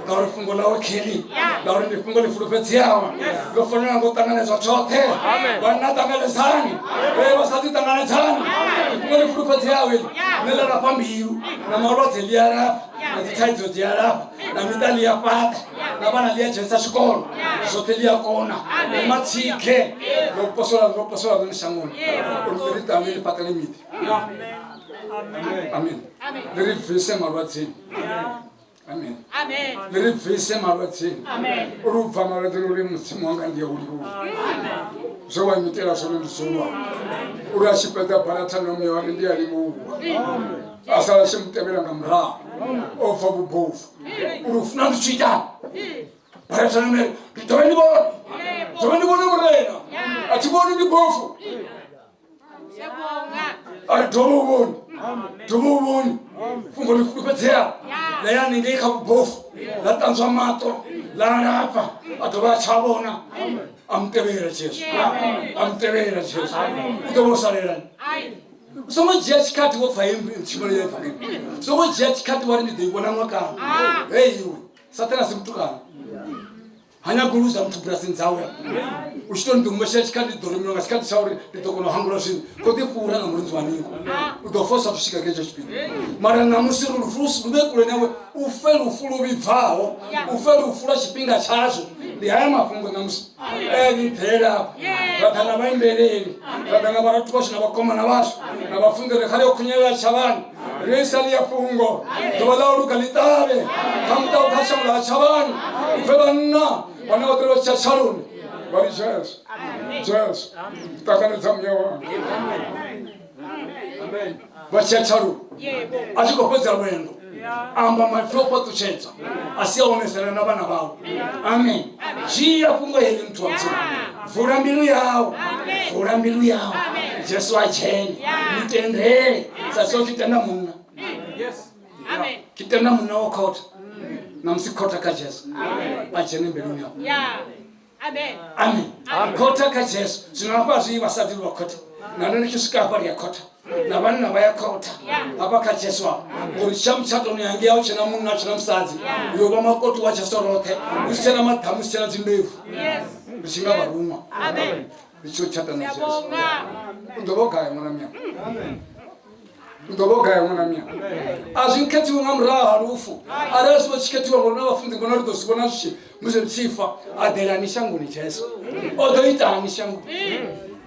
ngauri fhungo ḽawe kheli, ngauri ndi fhungo ḽi fulufhedzeaho, ḽo fanela ngo ṱanganedzwa tshoṱhe. Vhanna ṱanganedzani, ee vhasadzi ṱanganedzani, ndi fhungo ḽi fulufhedzeaho iḽi ḽine ḽa lafha mbilu na malwadze ḽi a lafha na dzithaidzo dzi a lafha na miṱa ḽi a fhaṱa na vhana ḽi a dzhenisa tshikolo, zwoṱhe ḽi a kona. Ndi matsike ḽo posola ḽo posola ḽone shangoni uri ḽi ri ṱange ḽi fhaṱele miḓi. Amen. Ḽi ri bvise malwadzeni. Amen. Ḽi ri bvise malwadzeni. Uri u bva malwadzeni uri Mudzimu wanga ndi a u livhuwa. Zwe wa nyitela zwone ndi zwihulwane. Uri a tshi fhedza balathano muya wari ndi a livhuwa. A sala a tshi mu tevhela nga murahu o bva vhubofu. Uri u funa ndi tshi itani? Balathano muya ndi dovhe ndi vhone. Dovhe ndi vhone Murena. A thi vhoni ndi bofu. A ri dovhe u vhone. Dovhe u vhone. Fhungo ḽi fulufhedzeaho ḽa ya haningei kha vhubofu ḽa ṱanzwa maṱo ḽa alafha a dovha a tsha vhona. A mu tevhela Jesu. A mu tevhela Jesu. U ḓo vha o salelani? Songo dzhia tshikhathi wo pfa heyi tshumelo ya evangeli. Songo dzhia tshikhathi wa ri ndi ḓo i vhona ṅwakani. Hei iwe, Sathane a si mutukana. Ha nyagi u luza muthu bulasini dzawe. U tshi tou ndi ḓo mutshela tshikhathi ndi ḓo rumelwa nga tshikhathi tsha uri ndi ḓo kona u hangula zwino. Khou ḓi fhura nga murinzi wa ningo. U ḓo fa u sathu swika kha hetsho tshifhinga. Mara ṋamusi ri lufu lu vhe kule nawe, u fe lufu lu vhibvaho, u fe lufu lwa tshifhinga tshazwo. Ndi haya mafhungo ṋamusi. Ni nṱhela afha. Ra ḓa na vhaimbeleli, ra ḓa na vharathu vhashu na vhakomana vhashu na vhafunzi ri khale u khunyelela tshavhani. Ri isa ḽia fhungo ḓuvha ḽa u luga ḽi ṱavhe kha muṱa kha shango ḽa tshavhani. U pfe vhanna vhane vha ḓo vha tsha tshaloni vha ri Jesu, Jesu, ṱanganedza muya wanga. Vha tshiya tshaloni a tshi khou fhedza lwendo amba maipfi o fhaṱutshedza a si a onesela na vhana vhawe. Amen. Dzhia fhungo heḽi muthu wa Mudzimu, vula mbilu yau, vula mbilu yau, Jesu a dzhene, mutendele sa zwo tshi tenda munna. Tshi tenda munna wa khotha ṋamusi khotha kha Jesu a dzhene mbiluni yau. Amen. Khotha kha Jesu. Zwino hafha zwi vhasadzi vha khotha na nṋe ndi tshi swika hafha ri a khotha na vhanna vha ya khotha hafha kha Jesu hafha, ngori tsha mutshatoni hangei a hu tshena munna a tshena musadzi, yo vha makoti wa Jesu roṱhe, hu si tshena maḓamu, hu si tshena dzindebvu, ri tshi nga vharuṅwa ri tshi yo tshata na Jesu. U ḓo vha u gai ṅwana miya? U ḓo vha o gaya ṅwana mia a zwi khethiwe nga murahu ha lufu arali zwi vha tshi khethiwa ngori na vhafunzi ngona ri ḓo zwi vhona zwi musi ri tshi fa a ḓelani shangoni Jesu o ḓo itani shangoni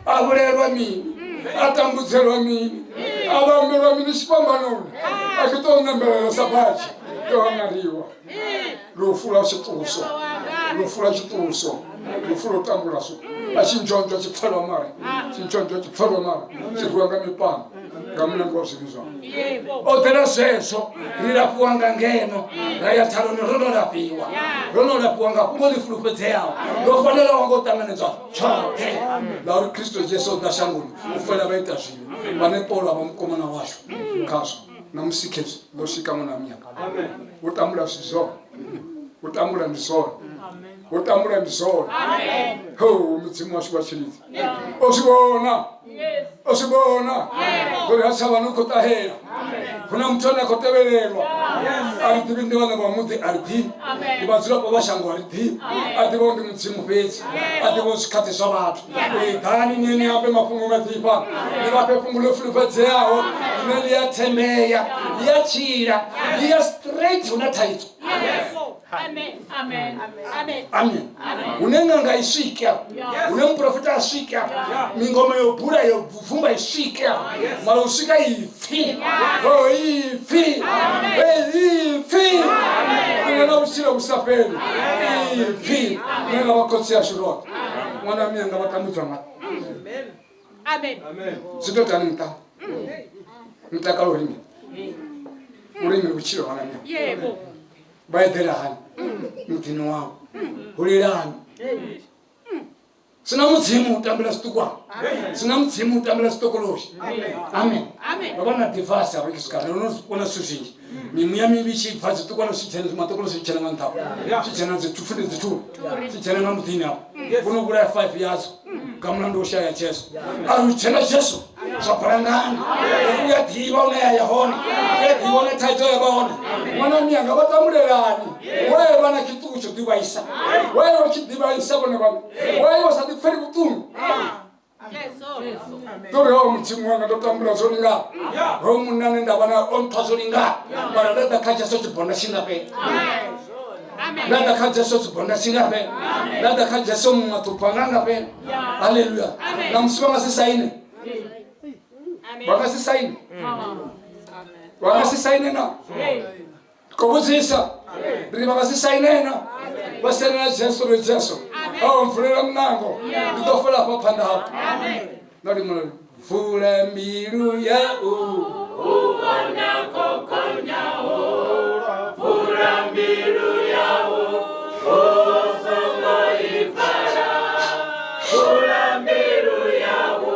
a vhulaelwa mini a tambudzelwa mini a vhambelwa mini tshifhambanoni a tshi tou ṋambelela sa badzhi yo haṅariwa lufu lwa tshiṱuso lufu lwa tshiṱuso lufu lwo tambula so a tshi nzhonzho tshi pfelwa mare tshi nzhonzho tshi pfelwa mare tshi rwiwa nga mipano nga mulandu wa zwivhi zwao o ḓela zwezwo ri lafhiwa nga ngeno ra ya thaloni ro no lafhiwa ro no lafhiwa nga fhungo ḽi fulufhedzeaho ḽo fanelaho ngo ṱanganedzwa tshoṱhe ngauri Kristo Jesu o ḓa shangoni u fela vha ita zwivhi vhane Paulo a vha mukomana washu khazwo na musi khezwi ḽo swika ṅwana miyanga u tambula zwi zwone u tambula ndi zwone u tambula ndi zwone ho mudzimu washu wa tshilidzi o zwi vhona o zwi vhona uri ha tsha vha no khou ṱahela hu na muthu ane a khou tevhelelwa a ri ḓivhi ndi vhane vha muḓi a ri ḓivhi ndi vhadzulapo vha shango a ri ḓivhi a ḓivha ndi mudzimu fhedzi a ḓivha zwikhathi zwa vhathu ḓani ni ni ambe mafhungo maḓifha ni vha fhe fhungo ḽo fulufhedzeaho ḽine ḽi a thembea ḽi a tshila ḽi ya straight hu na thaidzo. Amen. Hune ṅanga i swika, hune muprofita a swika, mingoma yo bula yo bvumba i swika, mara u swika ipfi. Oh, ipfi. Ipfi. Ḽine na vhutshilo vhu sa fheli. Ipfi. Ḽine ḽa vha khotsi ashu roṱhe. Ṅwana mianga vha tambudzwa nga. Amen. Zwi ḓo tani muṱa. Mutakalo uri mini? Uri mini vhutshilo ha ṅwana Yebo. Vha eḓela hani muḓini wavho hulelani sina mudzimu u tambela zwiṱukwana sina mudzimu u tambela zwiṱokoloshi amen ro vha na divasi a vha swika ro no vhona zwithu zwinzhi mimuya mivhi tshi bva zwiṱukwana zwi dzhena maṱokolo zwi dzhena nga nṱha zwi dzhena dzithu dzithuri zwi dzhena nga muḓini afho vho no vhulaya 5 yadzo nga mulandu wo shaya Jesu a ri u dzhena Jesu zwa balangana u ya ḓivha une ya ya hone u ya ḓivha une thaidzo ya vha hone ṅwana miyanga vha tambulelani waye vha na tshiṱuku tsho ḓivhaisa waye vha tshi ḓivhaisa vhone vhaṋe waye vha sa ḓipfeli vhuṱungu ndo ri ho mudzimu wanga ndo tambula zwo lingana ho munna ane nda vha na o nthwa zwo lingana mara nda ḓa kha Jesu tshibonda tshi nga fhela nda ḓa kha Jesu tshibonda tshi nga fhela nda ḓa kha Jesu maṱhupho anga nga fhela haleluya na musi vha nga si saine vha nga si saine vha nga si saine na khou vhudzisa ri vha nga si saine na vha saine na Jesu ri Jesu o mvulela muṋango ndi ḓo fela hafha phanḓa hau na limula vula mbilu yau u vhona kokonyaho vula mbilu yau u songo i vala vula mbilu yau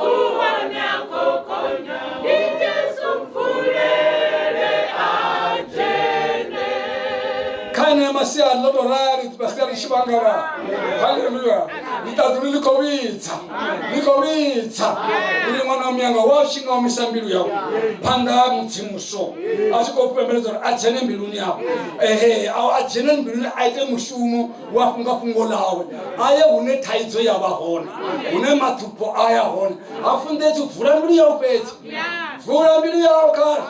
u vhona kokonyaho ndi Jesu mvulele a dzhene kha enea masiari ḽo tou rali masiari tshivhangala haleluya ḽiṱaḓulu ḽi khou vhidza ḽi khou vhidza uri ṅwana wa muyanga wa tshi nga omisa mbilu yau phanḓa ha mudzimu so a tshi khou pembeledza uri a dzhene mbiluni yau ehe a dzhene mbiluni a ite mushumo wa fhunga fhungo ḽawe a ye hune thaidzo ya vha hone hune maṱhupho a ya hone ha funḓedzi vula mbilu yau fhedzi vula mbilu yau kale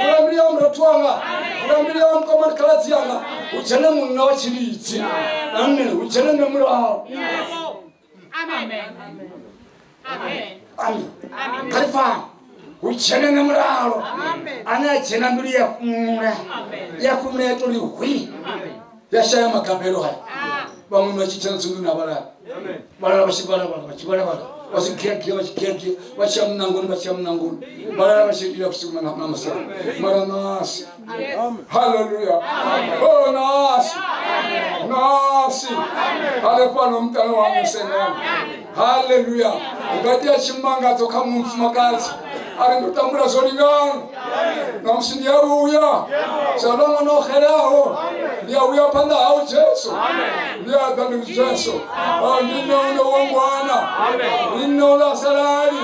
vula mbilu yau murathu wanga vula mbilu yau mukomani khaladzi yanga hu dzhene munna wa tshilidzi amen hu dzhene nṋe mulalo amen kha ri fane hu dzhene nṋe mulalo ane a dzhena mbilu ya fhumula ya fhumula ya tori hwi ya shaya magabelo haya vhaṅwe vha tshi dzhena dzinḓuni a vhalala vhalala vha tshi vhalavhala vha tshi vhalavhala vha tshi giagia vha tshi giagia vha tshi ya muṋangoni vha tshi ya muṋangoni vhalala vha tshi lila vhusiku na masiari mara nasi haleluya o nasi nasi hanefhano muṱani waṋu sengani haleluya hu nga itea tshimangadzo kha muṅwe mufumakadzi a ri ndo tambula zwo lingana na musi ndi a vhuya sa ḽa ṅwana o xelaho ndi a vhuya phanḓa hau Jesu ndi a ḓa ndi ri Jesu ndi nṋe une wo ngwana ndi nṋe uḽa salali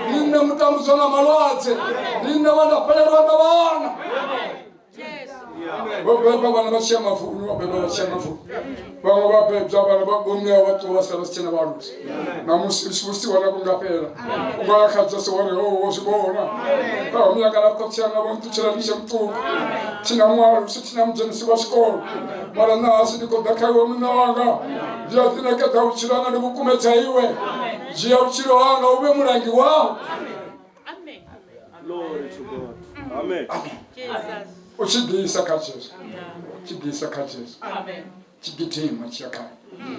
ndi nṋe mutambudzwa nga malwadze ndi nṋe wa nda fhelelwa nga vhana. Vho beba vhana vha tshi ya mavuni, vha beba vha tshi ya mavuni. Vhaṅwe vha bebwa vhana vha bomme avho vha ṱuwa vha sala vha si tshena vhaalusi. Ṋamusi vhusiwana vhu nga fhela. U nga ya kha Jesu wa ri, "Oh, wo zwi vhona. Nga minyaka na khotsi anga vho nṱutshela ndi tshe muṱuku. Thina mualusi, thina mudzhenisi wa tshikolo. Mara ṋahasi ndi khou ḓa kha iwe muṋe wanga. Ndi a ḓiṋekedza vhutshilo hanga ndi vhu kumedza iwe. Dzhia vhutshilo hanga u vhe mulangi wau. Amen. Glory to God. Amen. Jesus. U tshi ḓisa kha Jesu. U tshi ḓisa kha Jesu. Amen. Tshi gidima tshi ya khae.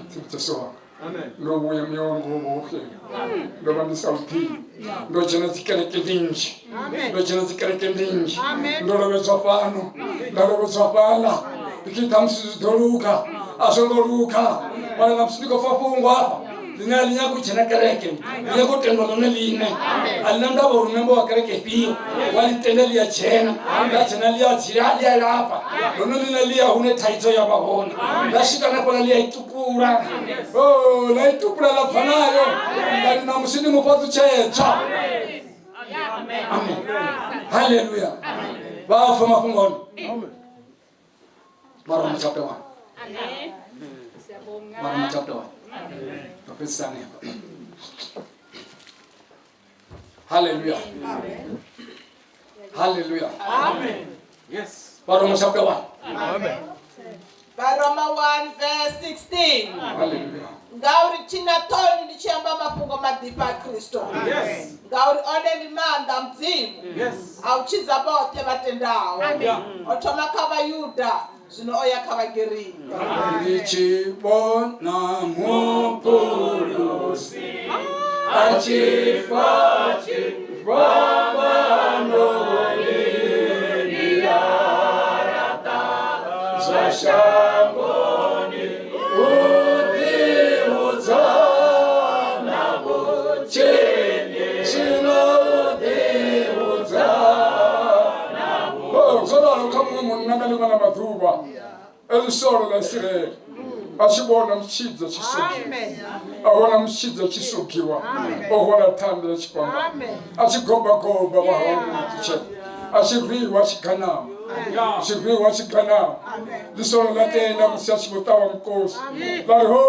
Tshi Jesu wanga. Amen. Ndo vhuya muya wanga wo vha wo xela. Ndo vha ndi sa u ḓivhi. Ndo dzhena dzikereke nnzhi. Ndo dzhena dzikereke nnzhi. Ndo lovhedzwa fhano. Nda lovhedzwa fhaḽa. Ndi tshi ṱhamusi zwi ḓo luga. A zwo ngo luga. Mara ṋamusi ndi khou pfa fhungo hafha. Ḽine a ḽi nyagi u dzhena kereke. Ḽi nyaga u tendwa ḽone ḽiṋe. A ḽi na ndavha uri memba wa kereke ifhio. Wa ḽi tenda ḽi a dzhena. Ḽa dzhena ḽi a dzhia ḽi a lafha. Ḽone ḽiṋe ḽi ya hune thaidzo ya vha hone. Ḽa swika hanefhaḽa ḽi a i tupula. Oh, ḽa i tupula ḽa bva nayo. Ḽa ri ṋamusi ndi mufhaṱutshedzwa. Amen. Haleluya. Vha pfa mafhungo hone. Varoma chapter 1. Amen. Varoma chapter 1. Ndo fhedzisa hanefha. Haleluya. Haleluya. Yes. Varoma chapter 1. Amen. Varoma 1 verse 16. Haleluya. Ngauri thina ṱhoni ndi tshi amba mafhungo maḓifha a Kristo. Yes. Ngauri one ndi maanḓa a Mudzimu Yes. a u tshidza vhoṱhe vha tendaho. Yeah. O thoma kha Vhayuda, zwino o ya kha Vhagerika. Ndi tshi vhona muphulusi a tshi fa tshifhambanoni ndi a laṱa zwa shangoni u ḓihudza na vhutshinyi zwino u ḓihudza. Oh, zwo ralo kha muṅwe munna nga ḽiṅwe ḽa maḓuvha elisolo ḽa Isiraele a tshi vhona mutshidzi a tshi sugiwa, a vhona mutshidzi a tshi sugiwa o hwala thanda ya tshifhambano, a tshi gobagoba vha hawe muṱutshela, a tshi rwiwa a tshi ganama, a tshi rwiwa a tshi ganama. Ḽisolo ḽa tenda musi a tshi vho ṱavha mukosi ḽa ri ho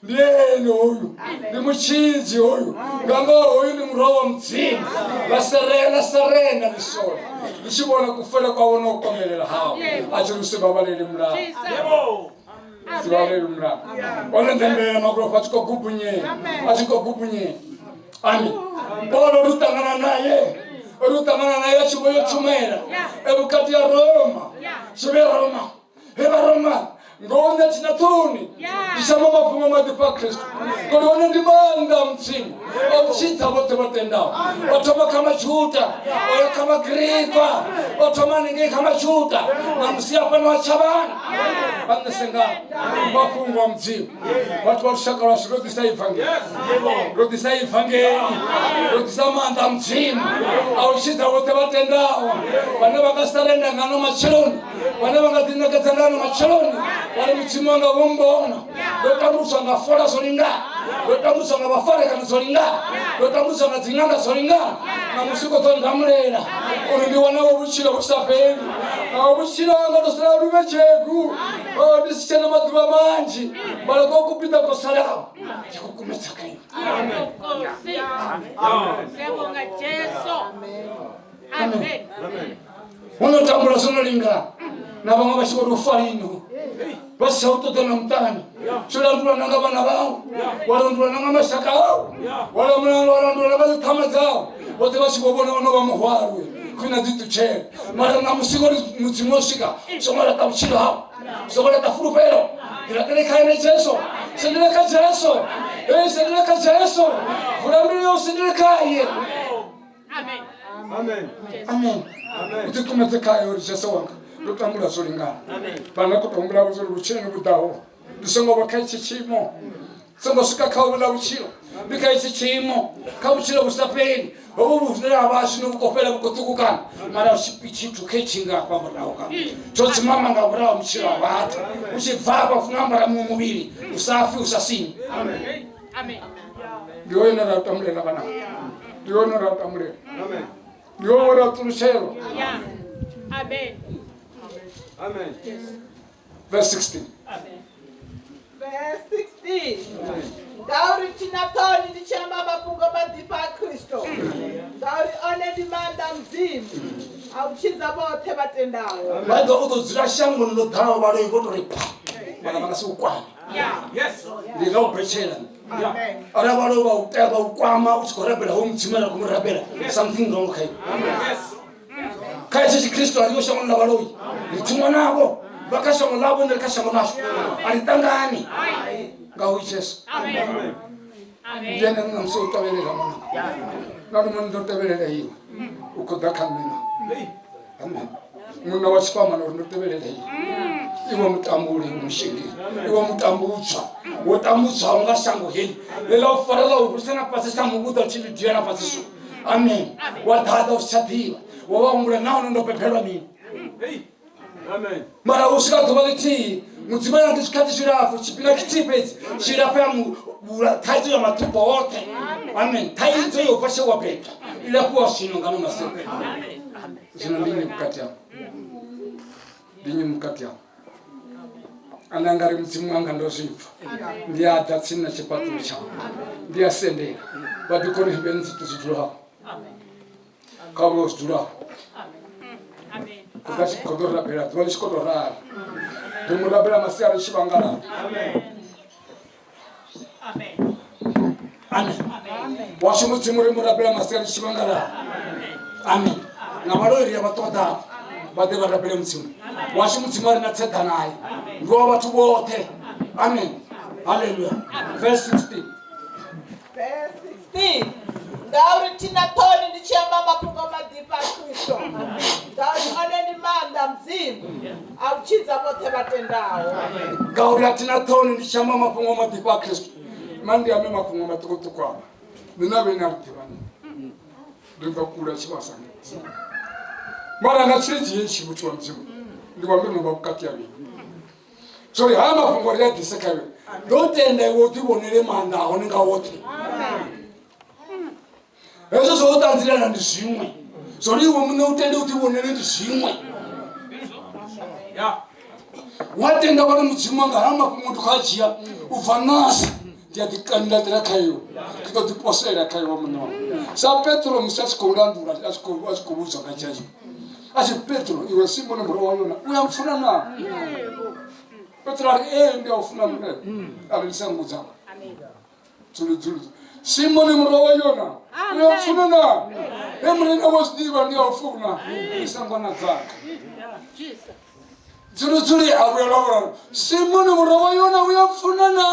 ndi ene hoyu, ndi mutshidzi hoyu, nga ngoho hoyu ndi murwa wa Mudzimu. Ḽa serena serena ḽisolo ḽi tshi vhona kufele kwawe na u komelela hawe, a tshi ri si vhavhalele mulayo, si vhavhalele mulayo. One ndembela magulofha a tshi khou gubunyea, a tshi khou gubunyea. Amen. Paulo ri ṱangana naye, ri ṱangana naye a tshi vho yo tshumela e vhukati ha Roma, tshi vhe Roma. He vha Roma ngoho nṋe thina ṱhoni ndi tshi amba mafhungo maḓifha a Kristo, ngori hone ndi maanḓa a Mudzimu a u tshidza vhoṱhe vha tendaho. O thoma kha Majuda, o ya kha Magirika, o thoma hanengei kha Majuda, ṋamusi hafhano ha tshavhana vha nṋese nga mafhungo a Mudzimu. Vhathu vha lushaka lwashu ro ḓisa ivangeli, ro ḓisa ivangeli, ro ḓisa maanḓa a Mudzimu a u tshidza vhoṱhe vha tendaho, vhane vha nga sarenda ngano matsheloni, vhane vha nga ḓiṋekedza ngano matsheloni, vha ri Mudzimu wanga vho mbona, ndo tambudzwa nga fola zwo lingana, ndo tambudzwa nga vhafarekani zwo lingana, ndo tambudzwa nga dziṅanga zwo lingana, ṋamusi khou ḓo ndamulela uri ndi wane vho vhutshilo vhu sa fheli. Naho vhutshilo hanga ndo sala luvhe tshegu, oh, ndi si tshena maḓuvha manzhi, mara ko kupiḓa ko salaho ndi khou kumedza kha iwe. Nkosi. Siyabonga Jesu. Amen. Ho no tambula zwo no lingana na vhaṅwe vha tshi vho ri u fa lini ho vha si tsha u ṱoḓa na muṱani, tsho landulwa na nga vhana vhau, wa landulwa na nga mashaka au, wa landulwa na nga dziṱhama dzau, vhoṱhe vha tshi vho vhona ono vha muhwalo khwine dzi ṱutshele. Mara ṋamusi ngori Mudzimu o swika, songo laṱa vhutshilo hau, songo laṱa fulufhelo, ḓilaṱele kha ene Jesu, sendele kha Jesu, ee sendele kha Jesu, vula mbilu yau sendele khaye. Amen. Amen. Amen. U ḓikumedze khaye uri Jesu wanga ndo tambula zwo lingana. Vhana khou tou humbula uri vhutshiloni vhu ḓaho ndi songo vha kha itshi tshiimo, songo swika kha hovhuḽa vhutshilo, ndi kha itshi tshiimo, kha vhutshilo vhu sa fheli. Hovhu vhune ha vha zwino vhu khou fhela vhu khou ṱukukana, mara tshithu khe tshi nga hafha murahu ka tsho dzimama nga murahu vhutshilo ha vhathu, u tshi bva hafha funa ambara muṅwe muvhili u sa fi u sa sini. Amen. Ndi hoyo une ra u tambulela vhana, ndi hoyo une ra u tambulela, ndi hoyo we ra ṱulutshelwa. Yeah. Amen. Amen. Verse 16. Verse 16. Ngauri thina ṱhoni ndi tshi amba mafhungo maḓifha a Kristo, ngauri one ndi maanḓa a Mudzimu a u tshidza vhoṱhe vha tendaho. Vha ḓo u ḓo dzula shangoni ḽo ḓalaho vhaloi vho to ri pha vhala vha nga si u kwame. Ndi nga u betshela arali vhaloi vha u tea vha u kwama u tshi khou rabela ho Mudzimu arali khou mu rabela something wrong kha iwe. Kha hetshi tshikristo a ri yo shangoni ḽa vhaloi, ri thuṅwa navho vha kha shango ḽavho nṋe ri kha shango ḽashu, a ri ṱangani nga hu Jesu. Ndi ene nṋe musi u tevhelela ṅwananga na luṅwe ndo tevhelela iwe u khou ḓa kha nṋe na amen. Munna wa tshikwamana uri ndo tevhelela iwe, iwe mutambuli, iwe mushengeli, iwe mutambudzwa, wo tambudzwaho nga shango heḽi ḽe ḽa u fara ḽa u rwisa na fhasi sa muvhuḓa u tshi ḽi dzhia na fhasi so. Amen. Wa ḓaḓa u si tsha ḓivha, wa vha humbula nahone ndo bebelwa mini. Amen. Mara u swika ḓuvha ḽithihi Mudzimu a ndi tshikhathi tshilapfu, tshifhinga tshithihi fhedzi tshilapfu ya muvhula thaidzo ya maṱhupho oṱhe. Amen. Thaidzo yo bva tshe wa bebwa i lafhiwa zwino nga ano masiku. Zwino ndi nnyi vhukati havho? Ndi nnyi vhukati havho ane a nga ri Mudzimu wanga ndo zwi pfa, ndi a ḓa tsini na tshifhaṱuwo tshawe, ndi a sendela vha ḓi kona u vhe nzi zwi dzulaho kha vhulo zwi dzulaho khou tshi khou ḓo rabela ḓuvha ḽi tshi khou tou ralo, ri mu rabela masiari tshi vhangalala. Amen. Washu Mudzimu ri mu rabela masiari tshi vhangalala. Amen. Na vhaloi ri a vha ṱoḓa vha ḓe vha rabele Mudzimu washu. Mudzimu a ri na tseḓa naye, ndi wa vhathu vhoṱhe. Amen. Haleluya. Verse 16. Verse 16. Ngauri thina ṱhoni ndi tshi amba mafhungo maḓifha a Kristo, ngauri one ndi maanḓa a Mudzimu a u tshidza vhoṱhe vha tendaho. Ngauri a thina ṱhoni ndi tshi amba mafhungo maḓifha a Kristo. Ma ndi ame mafhungo maṱukuṱuku avha nṋe na vhene a ri ḓivhani, ndi bva kule a tshi vhasa ngei, mara nga tshilidzi hetshi muthu wa Mudzimu ndi wa ndo no vha vhukati ha vhene. Zori haya mafhungo ri a ḓise kha iwe, ndo tenda iwe u ḓivhonele maanḓa a hone nga woṱhe. Hezwo zwo u ṱanzilela ndi zwiṅwe, zori iwe muṋe u tende u ḓivhonele ndi zwiṅwe. Wa tenda wa ri Mudzimu wanga haya mafhungo ndi khou a dzhia u bva ṋasi, ndi a ḓikandatela kha iwe, ndi ḓo ḓiposela kha iwe muṋe wanga. Sa Petro musi a tshi khou landula, a tshi khou vhudzwa nga Jesu, a tshi Petro, iwe Simoni murwa wa Yona, u ya mpfuna na? Petro a ri ee, ndi a u funa Murena. A ri lisa nngu dzanga. Dzulu dzulu, Simoni murwa wa Yona, u ya mpfuna na? He Murena wa zwi ḓivha ndi a u funa, lisa ngwana dzanga. Dzulu dzulu a vhuya lwa vhuraru, Simoni murwa wa Yona, u ya mpfuna na?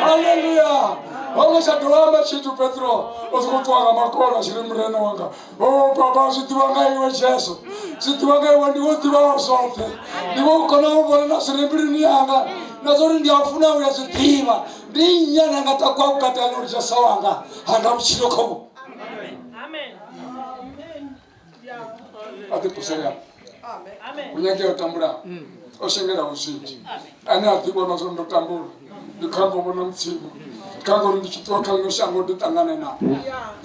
Haleluya. Ho ngo tsha dovha amba tshithu Petro, o sokou ṱuwa nga makolo a tshi ri Murena wanga, o baba, zwi ḓivha nga iwe Jesu, zwi ḓivha nga iwe, ndi wo ḓivhaho zwoṱhe, ndi wo kona u vhona na zwi re mbiluni yanga, na zwa uri ndi a funa u ya zwi ḓivha. Ndi nnyi ane a nga takuwa vhukati haṋu uri Jesu wanga hanga vhutshilo khovho? A ḓi ṱusela hu nyangea o tambulaho, o shengelaho zwinzhi, ane a ḓivhona zwo ndo tambula, ndi khango vhona Mudzimu, khango uri ndi tshi ṱuwa kha ḽino shango ndi ṱangane na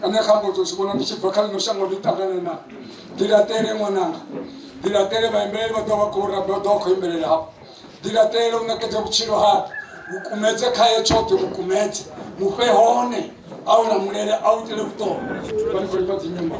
ane, khango ḓo zwi vhona ndi tshi bva kha ḽino shango ndi ṱangane na. Ḓilaṱele ṅwananga, ḓilaṱele. Vhaimbeleli vha ḓo vha khou rabela, ḓo vha khou imbelela hafho. Ḓilaṱele u ṋekedze vhutshilo hawe, vhukumedze khaye tshoṱhe, vhukumedze mufhe hone a u lamulele, a u itele vhuṱolo. Vha ni khou imba dzinyimbo.